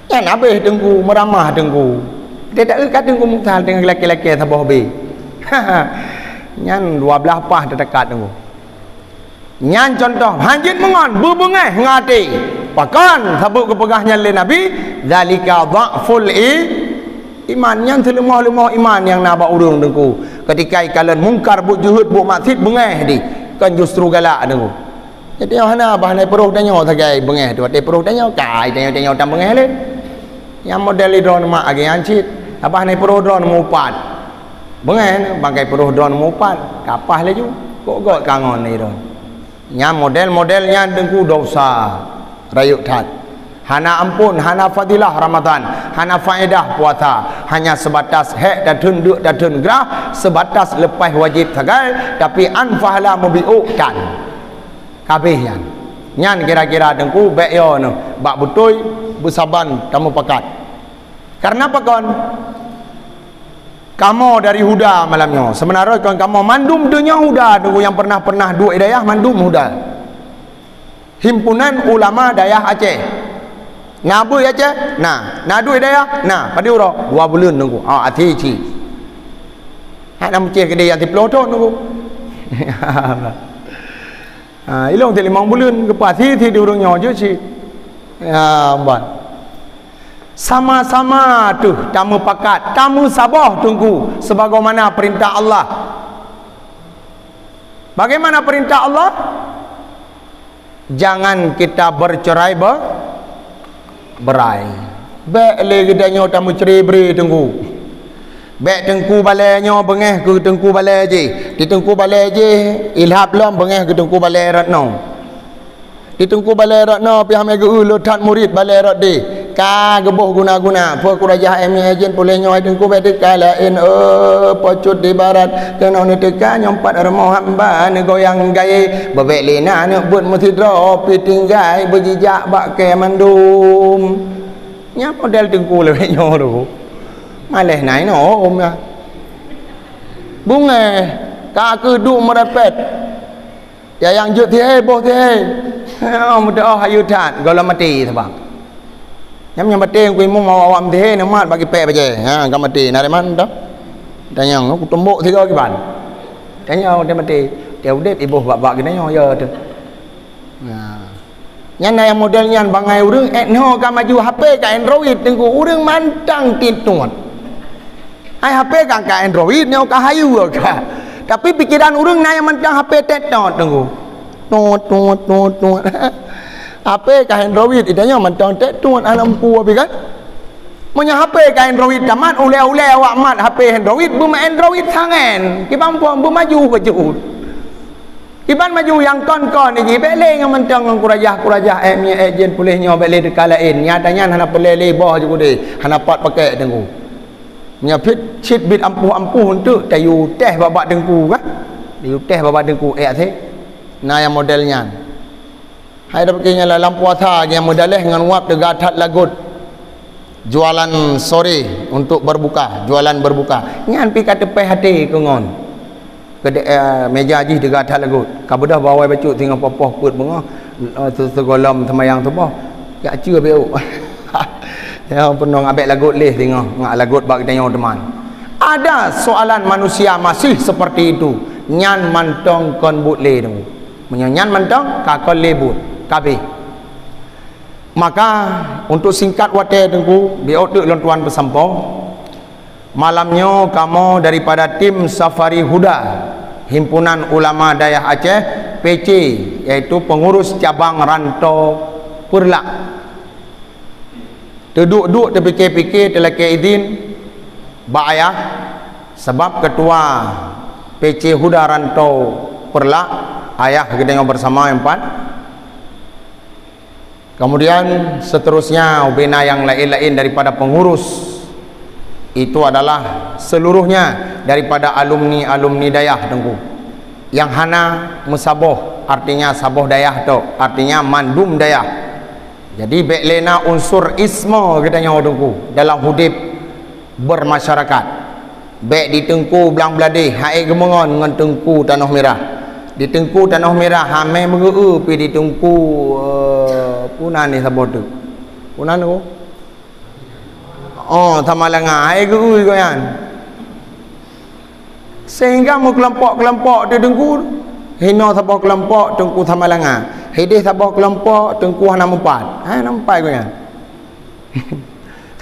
Nyan habéh teungku, meuramah teungku. Teuka teungku Musa teungoh lakée-lakée saboh bé. Nyan dua blaih paih teuka teungku. Nyan cuntoh, hanjeuet meungon, beubeungéh ngon até. Pakon saboh geupeugah nyan lé Nabi, "Zalika dha'ful i-, iman." Nyan seuleumoh-leumoh iman nyang na bak ureueng teungku. Keutika ikalon mungkar, buet jeuhet, buet maksiet, beungéh di. Kon justru galak teungku. Jadi, hana bah nai peuroh tanyoe sagai beungéh tu. Watée peuroh tanyoe, kai tanyoe-tanyoe tam beungéh lé. Nyang model droeneuh mak agé nyan cit. Abah nai peuroh droeneuh meuupat. Beungéh, bangkai peuroh droeneuh meuupat. Kapah laju. Kok gok kangon nai droeneuh. Nyang model-model nyan teungku dosa. Rayeuk that. Hana ampôn, hana fadilah Ramadan, hana faedah puasa. Hanya sebatas hék tatheun deuk tatheun grah, sebatas leupah wajéb sagai, tapi an pahala meubiôk tan. Kabéh nyan. Nyan kira-kira teungku bèk yo neuh bak beutôi beusaban tameupakat. Karena pakon? Kamoe dari Huda malam nyoe. Seubeuna kon kamoe mandum donya Huda teungku nyang pernah-pernah duek i dayah mandum Huda. Himpunan Ulama Dayah Aceh. Na beut Aceh? Na. Na duek i dayah? Na. Padum uroe? Dua buleuen teungku. Ah, até cit. Hana meucéh keudéh nyang siplôh thon teungku. Ha, ilôn sit limong buleuen geupasi sit di ureueng nyoe jeuet cit. Ya, ban. Sama-sama teuh tameupakat, tameusaboh teungku sebagaimana peurintah Allah. Bagaimana peurintah Allah? Jangan kita bercerai be-, berai. Bèk lé geutanyoe tameucre-bre teungku. Bèk teungku balée nyoe beungéh keu teungku balée jih. Di teungku balée jih ilhab lom beungéh keu teungku balée rot noe. Di teungku balée rot noe pih hamé geu-eu le that murit balée rot deh. Ka geuboh guna-guna. Peue kurajah émié jén puléh nyoe teungku bèk teuka laén, eh, pocut di barat. Keunoe neuteuka nyoe pat rumoh hamba neugoyang gayée. Beubèk lé na aneuk beuet meusidroe pih tinggai beujijak bak kée mandum. Nyan model teungku lawét nyoe tu. Maléh na inoe ôm nyan. Beungéh, ka keuduek meurepet. Ya nyang jeuet tihé, boh tihé. Oh, meudoh hayeue that, gohlom maté sabab. Nyam nyang maté ku imum awak-awak meutihé neumat bak kipék bajée. Ha, ka maté na reman dah. Tanyong ku tumbok sigoe kiban. Tanyong maté-maté. Dia udép iboh bak-bak geutanyoe ya tu. Nah. Nyan na nyang model nyan bangai ureueng, eh, nyoe ka maju H P ka Android teungku, ureueng mantang titun. Hai H P ka, ka Android nyoe ka hayu ka. Tapi pikiran ureueng na nyang mantang H P tetot teungku. Tot, tot, tot, tot. H P ka Android, itanyoe mantong tek tuet hana mampu pih kan? Meunyoe H P ka Android tamat, ulée-ulée awak mat H P Android, beumeuandroid sangen. Kiban phon beumaju bacut. Kiban maju nyang kon-kon jih, bék lé ngon mantong ngon kurajah-kurajah, ék minyeuk ék jén puléh nyoe, bék lé teuka laén. Nyata nyan hana peureulée lé boh ju keudeh, hana pat pakèk teungku. Meunyoe pih cit bit ampuh-ampuh eunteuk, tayue teh bak-bak teungku kah? Tayue teh bak-bak teungku, ék asé. Na nyang model nyan. Hai dapeuke nyan lam puasa nyang meudaleh ngon wab teuga that lagot. Jualan sore untuk berbuka, jualan berbuka. Nyan pih ka teupéh até keu ngon. Keu dé-, eh, meja jih teuga that lagot. Ka beudôh bak awai bacut singoh poh-poh peuet beungoh, eh, se-, sigohlom seumayang suboh. Jak ceue bék. Nyang peunoh abék lagot lé singoh, ngat lagot bak geutanyoe teuma. Ada soalan manusia masih seperti itu. Nyan mantong kon buet lé teungku. Meunyoe nyan mantong, ka kon lé buet, ka abéh. Maka, untuk singkat watée teungku, biôh teuk lôn tuan peusampoe. Malam nyoe kamoe daripada tim Safari Huda, Himpunan Ulama Dayah Aceh, P C, yaitu pengurus cabang Ranto Peureulak. Teuduek-duek teupike-pike teulakée idhin bak ayah, sabab ketua P C Huda Ranto Peureulak, ayah geutanyoe bersama nyang pat. Kemudian seterusnya ubena nyang laén-laén daripada pengurus, itu adalah seluruhnya daripada alumni-alumni dayah teungku. Nyang hana meusaboh, artinya saboh dayah tok, artinya mandum dayah. Jadi bék lé na unsur isme geutanyoe teungku dalam udeb bermasyarakat. Bék di Teungku Blang Bladeh, hai geumeungon ngon Teungku Tanoh Mirah. Di Teungku Tanoh Mirah, hamé meugeu-eu pih di Teungku, eh, punan ni saboh teuk. Punan tu? Oh, Samalanga, hai geu-eu gobnyan. Sehingga meukelompok-kelompok di Teungku, hinoe saboh kelompok Teungku Samalanga. Hideh saboh kelompok Teungku hana meupat. Hai, hana meupat gobnyan.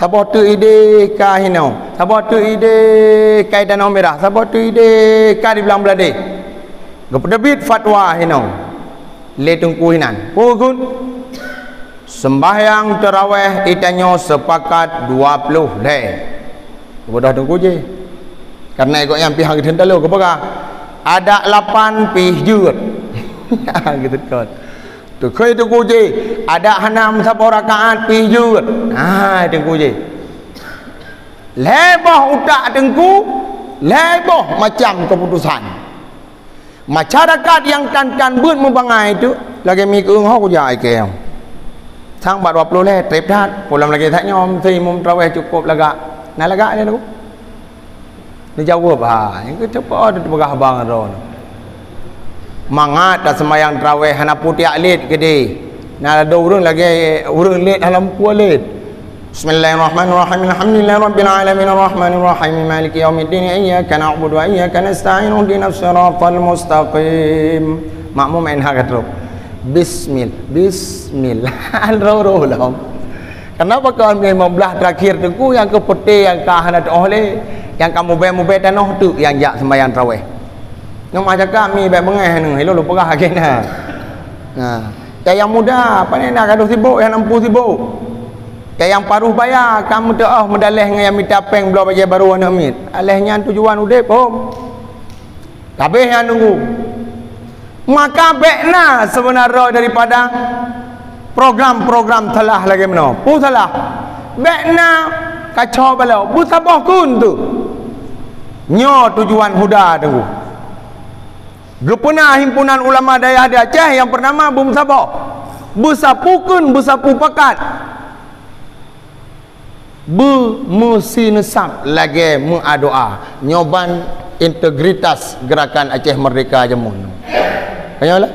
Saboh teuk ideh ka hinoe, saboh teuk ideh ka di Tanoh Mirah, saboh teuk ideh ka di Blang Bladeh. Geupeuteubiet fatwa hinoe lé Teungku hinan. Peue kheun? Seumbahyang teurawéh geutanyoe seupakat dua ploh lhée. Geubeudôh Teungku jih. Karena gobnyan pih han geutheun talo geupeugah, adak lapan pih jeuet. Geuteukot. Teukheun Teungku jih, adak hana meusaboh rakaat pih jeuet. Ha, Teungku jih. Lhée boh utak Teungku, lhée boh macam keuputosan. Masyarakat nyang tan-tan beuet meubangai tu, lagée mi keueung ho kujak ikeu. Sang bak dua ploh lhée, treb that, pulang lagée that nyoe, meusti imum teurawéh cukôp lagak. Na lagak nyan Teungku? Neujaweueb, ha, nyang keu teupeue teupeugah haba ngon droeneuh. Mangat taseumayang teurawéh hana putiak lét keudeh. Na ladôm ureuëng lagée ureuëng lét hana meupeue lét. Bismillahirrahmanirrahim. Alhamdulillahirabbil alamin arrahmanirrahim maliki yaumiddin iyyaka na'budu wa iyyaka nasta'in ihdinas siratal mustaqim. Makmum main hak trok. Bismil, bismil. Roh-roh lom. Kenapa kau ambil lima belas terakhir teungku nyang keu peuté nyang ka hana teuoh lé, nyang ka mubée-mubée tanoh teuk nyang jak sembahyang tarawih? Nyoe mah cakap mi bék beungéh neuh, ilôn lôn peugah lagée na. Nah, nyang muda, pane na gadoh sibok, nyang nampu sibok. Nyang paruh baya ka meuteuoh meudaleh ngon nyang mita péng bloe bajée barô aneuk miet. Aléh nyan tujuan udeb hom. Habéh nyang nunggu. Maka bék na seubeuna droe daripada program-program salah lagée meunoe. Peue salah? Bék na kaco baloe, beusaboh kheun tu. Nyoe tujuan huda teungku. Geupeuna himpunan ulama dayah di Aceh nyang pernama beumeusaboh. Beusapeue kheun, beusapeue pakat. Beumeusineusab lagée meuadoa. Nyoe ban integritas Gerakan Aceh Merdeka jameun. Tanyoe lah.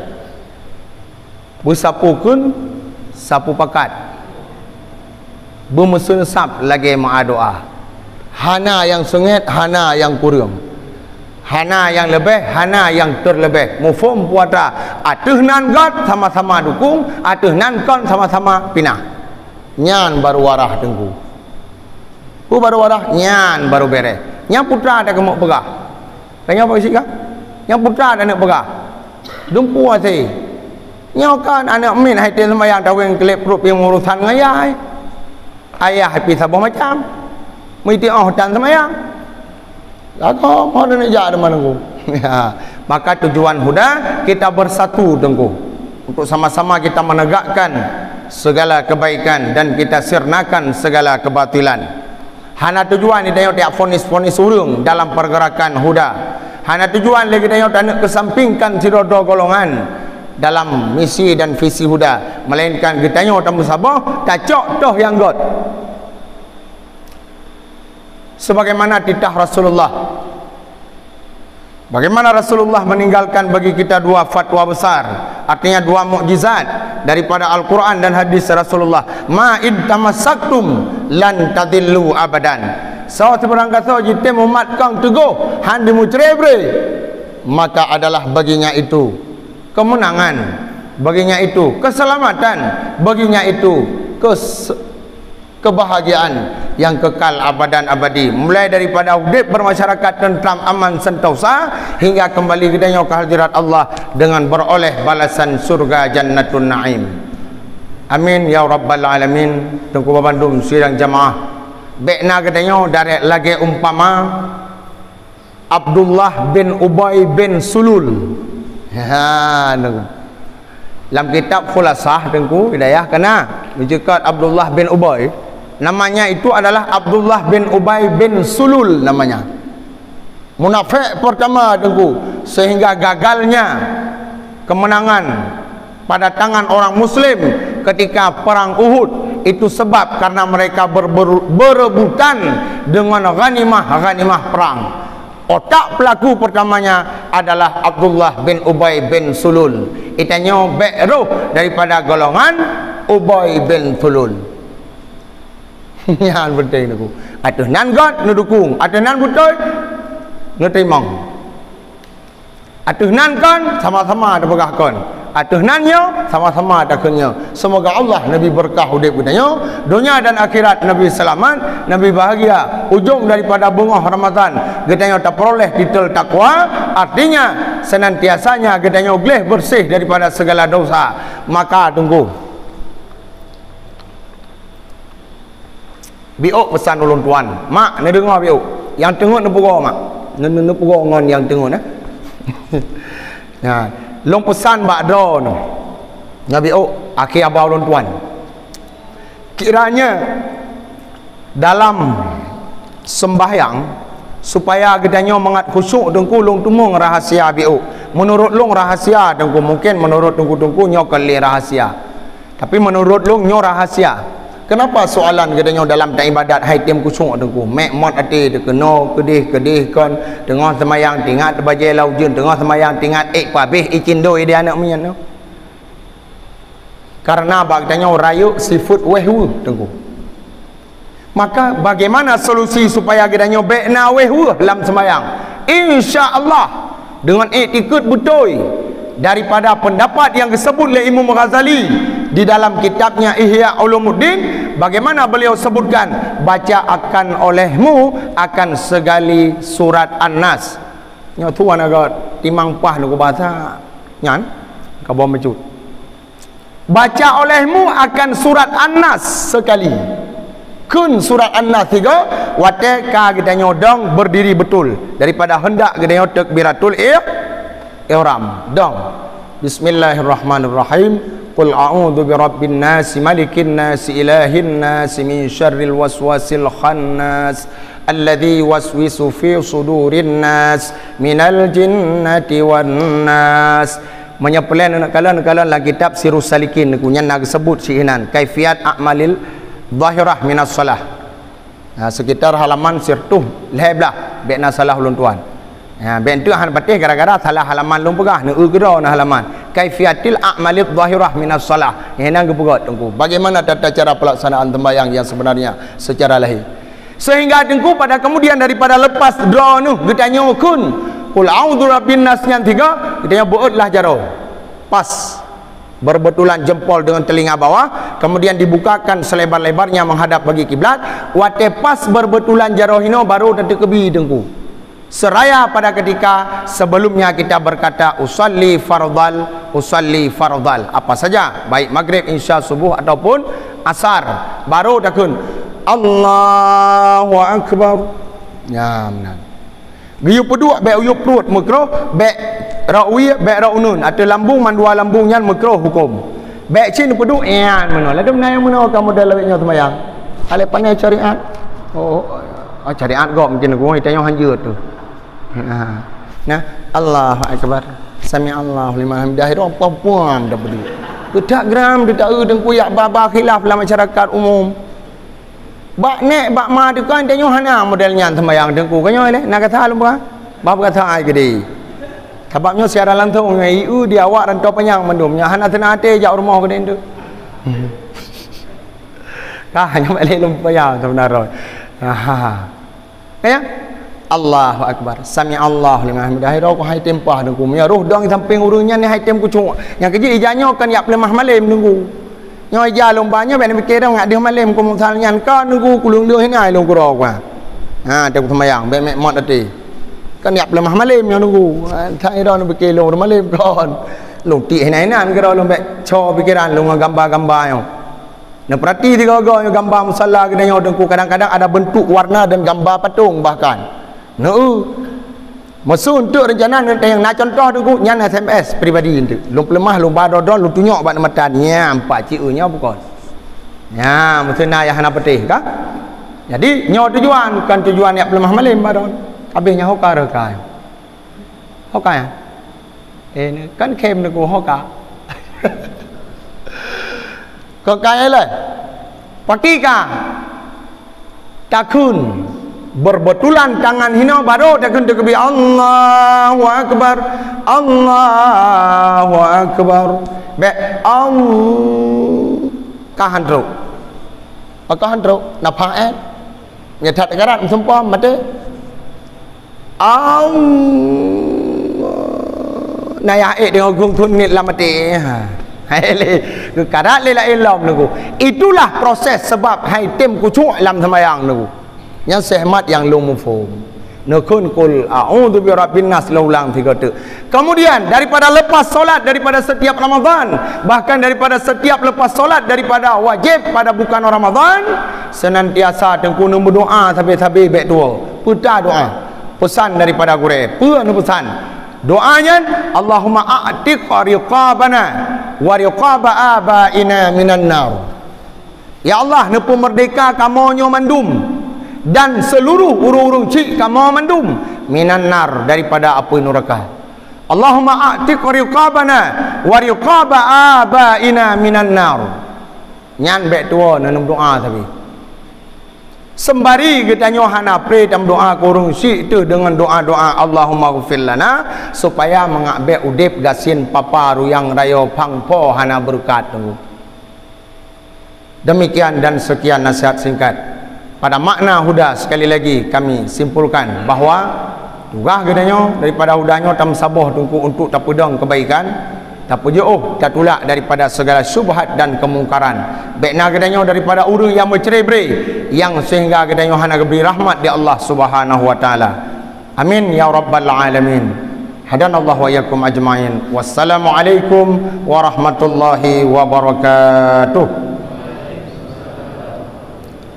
Beusapeue kheun, sapeue pakat. Beumeusineusab lagée meuadoa. Hana nyang seungét, hana nyang kureueng. Hana nyang leubeh, hana nyang teuleubeh. Muphom peue atra, ateueh nan göt sama-sama dukung, ateueh nan kon sama-sama pinah. Nyan baru warah teungku. Peue baru warah? Nyan baru béreh. Nyang putra dak keumeuk peugah. Tanya apa isi kah? Nyang putra dak neuk peugah. Dumpu asai. Nyoe kan aneuk miet hai tem seumayang taweng kelep pruet pih urusan ngon yah. Ayah pih saboh macam. Meutiôh tan seumayang. Lagoe mohon neujak teuma Teungku. Ya, maka tujuan huda kita bersatu Teungku. Untuk sama-sama kita menegakkan segala kebaikan dan kita sirnakan segala kebatilan. Hana tujuan geutanyoe tajak vonis-vonis ureuëng dalam pergerakan huda. Hana tujuan lé geutanyoe taneuk keusampingkan sidroe-droe golongan dalam misi dan visi huda, melainkan geutanyoe tameusaboh tacok toh nyang göt. Sebagaimana titah Rasulullah. Bagaimana Rasulullah meninggalkan bagi kita dua fatwa besar, artinya dua mukjizat daripada Al-Quran dan hadis Rasulullah. "Ma in tamassaktum lan tadillu abadan." Soe sibarang gasoe jitem umat kong teugôh, han dimucre-bre, maka adalah baginya itu kemenangan, baginya itu keselamatan, baginya itu kes- kebahagiaan yang kekal abadan abadi, mulai daripada udeb bermasyarakat tentram, aman, sentosa, hingga kembali geutanyoe ke hadirat Allah dengan beroleh balasan surga Jannatun Naim. Amin ya rabbal alamin. Teungku bandum sidang jamaah, bék na geutanyoe darek lagée umpama Abdullah bin Ubay bin Sulul. Ha, nyoe. Lam kitab Khulasah Teungku Hidayah kana neuceukat Abdullah bin Ubay. Namanya itu adalah Abdullah bin Ubay bin Sulul namanya. Munafik pertama Teungku, sehingga gagalnya kemenangan pada tangan orang muslim ketika perang Uhud itu sebab karena mereka ber- ber- berebutan dengan ghanimah-ghanimah perang. Otak pelaku pertamanya adalah Abdullah bin Ubay bin Sulul. Itanyoe bék roh daripada golongan Ubay bin Sulul. Nyan penting Teungku. Ateueh nan göt neudukung, ateueh nan beutôi neuteurimong. Ateueh nan kon sama-sama tapeugah kon. Ateueh nan nyoe sama-sama takheun nyoe. Semoga Allah neubri beureukat udeb geutanyoe, donya dan akhirat neubri seulamat, neubri bahagia. Ujong daripada beungoh Ramadhan geutanyoe tapeuroleh titel takwa, artinya senantiasanya geutanyoe gleh beureuséh daripada segala dosa. Maka Teungku, Biôk peusan ulôn tuan. Mak, neudeungoe Biôk. Nyang teungeut neupeugoe, Mak. Neu-, neu-, neupeugoe ngon nyang teungeut, eh. Nah, lôn peusan bak droeneuh. Nyan Biôk, akhé haba ulôn tuan. Kiranya dalam sembahyang, supaya geutanyoe mangat khusyuk Teungku, lôn tumeung rahasia Biôk. Meunurot lôn rahasia Teungku, mungkin meunurot Teungku-teungku nyoe kon lé rahasia. Tapi meunurot lôn nyoe rahasia. Kenapa soalan geutanyoe dalam taibadat hai tem khusyuk Teungku? Mek mot até teuh keunoe, keudeh-keudeh kon, teungoh seumayang teuingat bajée lam ujeuen, teungoh seumayang teuingat ék pabéh icin doi di aneuk miet nyoe. Karena bak geutanyoe rayeuk sifeuet wéh weuh Teungku. Maka bagaimana solusi supaya geutanyoe bék na wéh weuh lam seumayang? Insya Allah, dengan iktikad beutôi daripada pendapat yang disebut oleh Imam Ghazali di dalam kitabnya Ihya Ulumuddin, bagaimana beliau sebutkan, baca akan olehmu akan segala surat An-Nas. Nyoe tuan agak timang pah nunggu bahasa nyan, kabon mecut. Baca olehmu akan surat An-Nas sekali. Kheun surat An-Nas tiga, watée ka geutanyoe dong berdiri betul daripada hendak geutanyoe takbiratul ih-, ihram. Dong. Bismillahirrahmanirrahim. Qul a'udzu birabbin nas, malikin nas, ilahin nas, min syarril waswasil khannas, alladzi yuwaswisu fi sudurin nas, minal jinnati wan nas. Meunyoe peureulée neukalon-kalon lam kitab Sirus Salikin Teungku, nyan na geusebut sihinan kaifiat a'malil zahirah minas shalah. Ha, sekitar halaman siratuh lhée blaih, bék na salah ulôn tuan. Ha, bék teuh han patéh gara-gara salah halaman lôn peugah, neu-eu keudroe na halaman. Kaifiatil a'malil zahirah minas shalah. Nyan geupeugah Teungku, bagaimana tata cara pelaksanaan sembahyang yang sebenarnya secara lahir. Sehingga Teungku pada kemudian daripada lepas droeneuh geutanyoe kheun Qul a'udzu birabbin nas nyan tiga, geutanyoe beuet lah jaroe. Pas. Berbetulan jempol dengan telinga bawah, kemudian dibukakan selebar-lebarnya menghadap bagi kiblat. Watée pas berbetulan jaroe hinoe baru tateukeubie Teungku. Seraya pada ketika sebelumnya kita berkata, "Usalli fardhal Usalli fardhal apa saja, baik maghrib, isya, subuh ataupun asar. Baru takheun, "Allahu Akbar." Nyan meunan. Geuyue peuduek bék u yup pruet, meukruh, bék rot wie, bék rot uneun. Ateueh lambung, mandua lambung nyan meukruh huköm. Bék cit neupeuduek, nyan meunoe. Ladôm na nyang meunoe ka model lawét nyoe seumayang. Alèh pané syariat. Oh, oh, syariat gob mungkin ku, tanyoe hanjeuet tu. Ha. Nah, Allahu Akbar. Sami Allahu liman hamidah. Ira puam-puam dah beudua. Keutak gram, keutak eu, teungku, yak ba-ba khilaf lam masyarakat umum. Bak nek, bak ma teuka, tanyoe hana model nyan sembahyang, teungku. Kanyoe lé, na kata lom ba. Ba kata ai gede. Sabab nyoe siaran langsung, ngai eu di awak rantau panyang mandum. Nyan hana seunang até jak rumoh gede tu. Ka hanya balik lom payah sebenarnya. Ha. Ya? Allahu Akbar. Sami Allahu liman hamidah. Hai roh, hai tem pah dengku. Meunyoe roh dong sampéng ureueng nyan, hai tem kucok. Nyang keujeuet ija nyoe kan yak peuleumah malém dengku. Nyoe ija lôn ba nyoe, bèk neupike dong, ngat deuh malém ku meusal nyan kan dengku, kulung deuh hina lôn keudroe ku. Ha, tem seumayang, bèk mek mot até. Kan yak peuleumah malém nyoe dengku. Ha, tak ira neupike lôn malém kon. Lôn tik hina-hina keudroe lôn bèk co pikiran lôn ngon gamba-gamba nyoe. Neupeurati sigoe-goe nyoe gamba musala geutanyoe teungku, kadang-kadang ada bentuk warna dan gamba patong bahkan. Neu. Meuseu untuk rencana ngon tayang na contoh teungku, nyan S M S pribadi enteuk. Lôn peuleumah, lôn ba dodon, lôn tunyok bak mata, nyan pak cik eu nyoe bukon. Nyan meuseu na nyang hana peuteh ka. Jadi nyoe tujuan, bukan tujuan yak peuleumah malém ba don. Habéh nyan hoka reuka. Hoka ya? Eh, kan khem neuk hoka. Hoka ya lah. Pakika. Takheun berbetulan tangan hino baru takheun takbir Allahu Akbar. Allahu Akbar. Bèk au. Ka han trok. Ka han trok. Nafah eh. Nyan that karat meusumpah maté. Allah. Nayah ék deungoe gong thon nit lam até. Ha. Hai lé, karat lé laén lom nunggu. Itulah proses sebab hai tem kucuk lam seumayang nunggu. Nyang seuhmat nyang lôn muphom. Neukheun kul a'udzu birabbin nas lôn ulang tiga teuk. Kemudian daripada lepas solat, daripada setiap Ramadan, bahkan daripada setiap lepas solat daripada wajib pada bukan Ramadan, senantiasa teungku neumeudoa sabe-sabe bèk tuwoe. Peue ta doa? Pesan daripada gurèe. Peue neupeusan? Doa nyan, Allahumma a'tiq riqabana wa riqaba abaina minan nar. Ya Allah, neupeumeurdeka kamoe nyoe mandum dan seluruh ureueng-ureueng chik kamoe mandum minan nar, daripada apui nuraka. Allahumma a'tiq riqabana wa riqaba abaina minan nar. Nyan bèk tuwoe neuneuk doa sabe. Sembari geutanyoe hana pré tameudoa keu ureueng chik teuh deungon doa-doa Allahumma ghfir lana, supaya mangat bèk udép gasien papa ruyang rayo phang po hana beureukat teungku. Demikian dan sekian nasihat singkat. Pada makna huda, sekali lagi kami simpulkan bahwa tugaih geutanyoe daripada huda nyoe tameusaboh teungku untuk tapeudong kebaikan, tapeujiôh, tatulak daripada segala syubhat dan kemungkaran. Bèk na geutanyoe daripada ureueng nyang meucre-bre, nyang sehingga geutanyoe hana geubri rahmat di Allah Subhanahu wa Taala. Amin ya rabbal alamin. Hadanallahu wa iyyakum ajmain. Wassalamualaikum warahmatullahi wabarakatuh.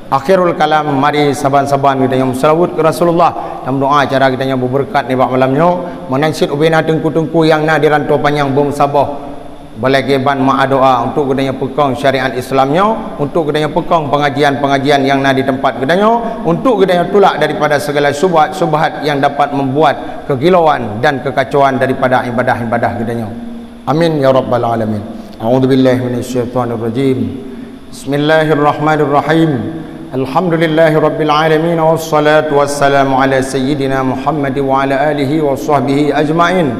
Akhirul kalam, mari saban-saban geutanyoe meuseulaweuet keu Rasulullah dan meudoa cara geutanyoe beubeureukat nibak malam nyoe. Meunan cit ubena teungku-teungku nyang na di rantau panyang beumeusaboh. Balagée ban meudoa untuk geutanyoe peukong syariat Islam nyoe, untuk geutanyoe peukong pengajian-pengajian nyang na di teumpat geutanyoe, untuk geutanyoe tulak daripada segala syubhat-syubhat yang dapat membuat kegilauan dan kekacauan daripada ibadah-ibadah geutanyoe. Amin ya rabbal alamin. A'udzubillahi minasyaitonirrajim. Bismillahirrahmanirrahim. Alhamdulillahirabbil alamin, wassalatu wassalamu ala sayyidina Muhammad wa ala alihi wa sahbihi ajmain.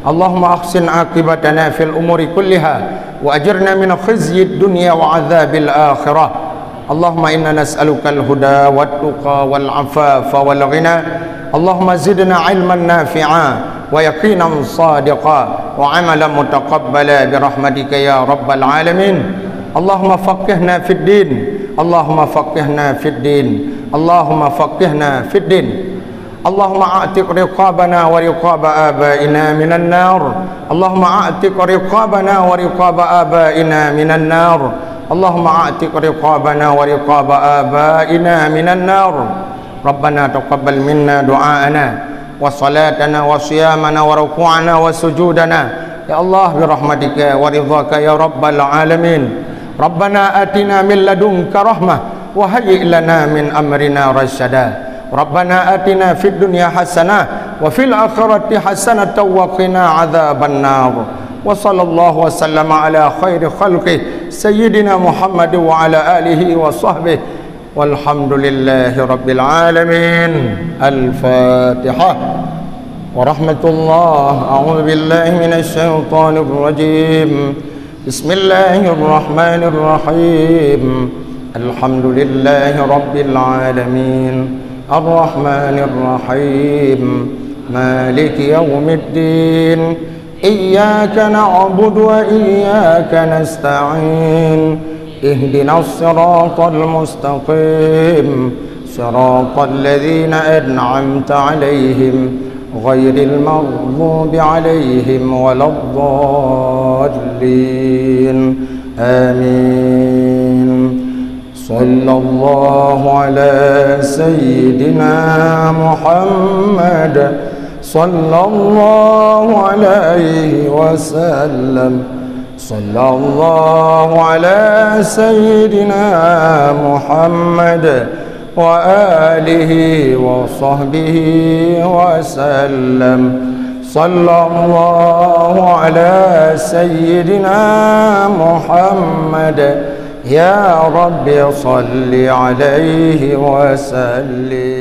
Allahumma ahsin aqibatana fil umuri kulliha wa ajirna min khizyid dunya wa adzabil akhirah. Allahumma inna nas'alukal huda wat tuqa wal afafa wal ghina. Allahumma zidna ilman nafi'a wa yaqinan sadiqa wa amalan mutaqabbala bi rahmatika ya rabbal alamin. Allahumma faqihna fid din. Allahumma faqihna fid din. Allahumma faqihna fid din. اللهم أعتق رقابنا ورقاب آبائنا من النار. اللهم أعتق رقابنا ورقاب آبائنا من النار. اللهم أعتق رقابنا ورقاب آبائنا من النار. ربنا تقبل منا دعاءنا وصلاتنا وصيامنا وركوعنا وسجودنا. Ya Allah, برحمتك ورضاك يا رب العالمين. ربنا آتنا من لدنك رحمة وهيئ لنا من أمرنا رشدا. ربنا آتنا في الدنيا حسنة وفي الآخرة حسنة وقنا عذاب النار. وصلى الله وسلم على خير خلقه سيدنا محمد وعلى آله وصحبه. والحمد لله رب العالمين. الفاتحة. ورحمة الله. أعوذ بالله من الشيطان الرجيم. بسم الله الرحمن الرحيم. الحمد لله رب العالمين. الرحمن الرحيم. مالك يوم الدين. إياك نعبد وإياك نستعين. اهدنا الصراط المستقيم. صراط الذين أنعمت عليهم غير المغضوب عليهم ولا الضالين. آمين. صلى الله على سيدنا محمد، صلى الله عليه وسلم. صلى الله على سيدنا محمد وآله وصحبه وسلم. صلى الله على سيدنا محمد. يا رب صل عليه وسلم.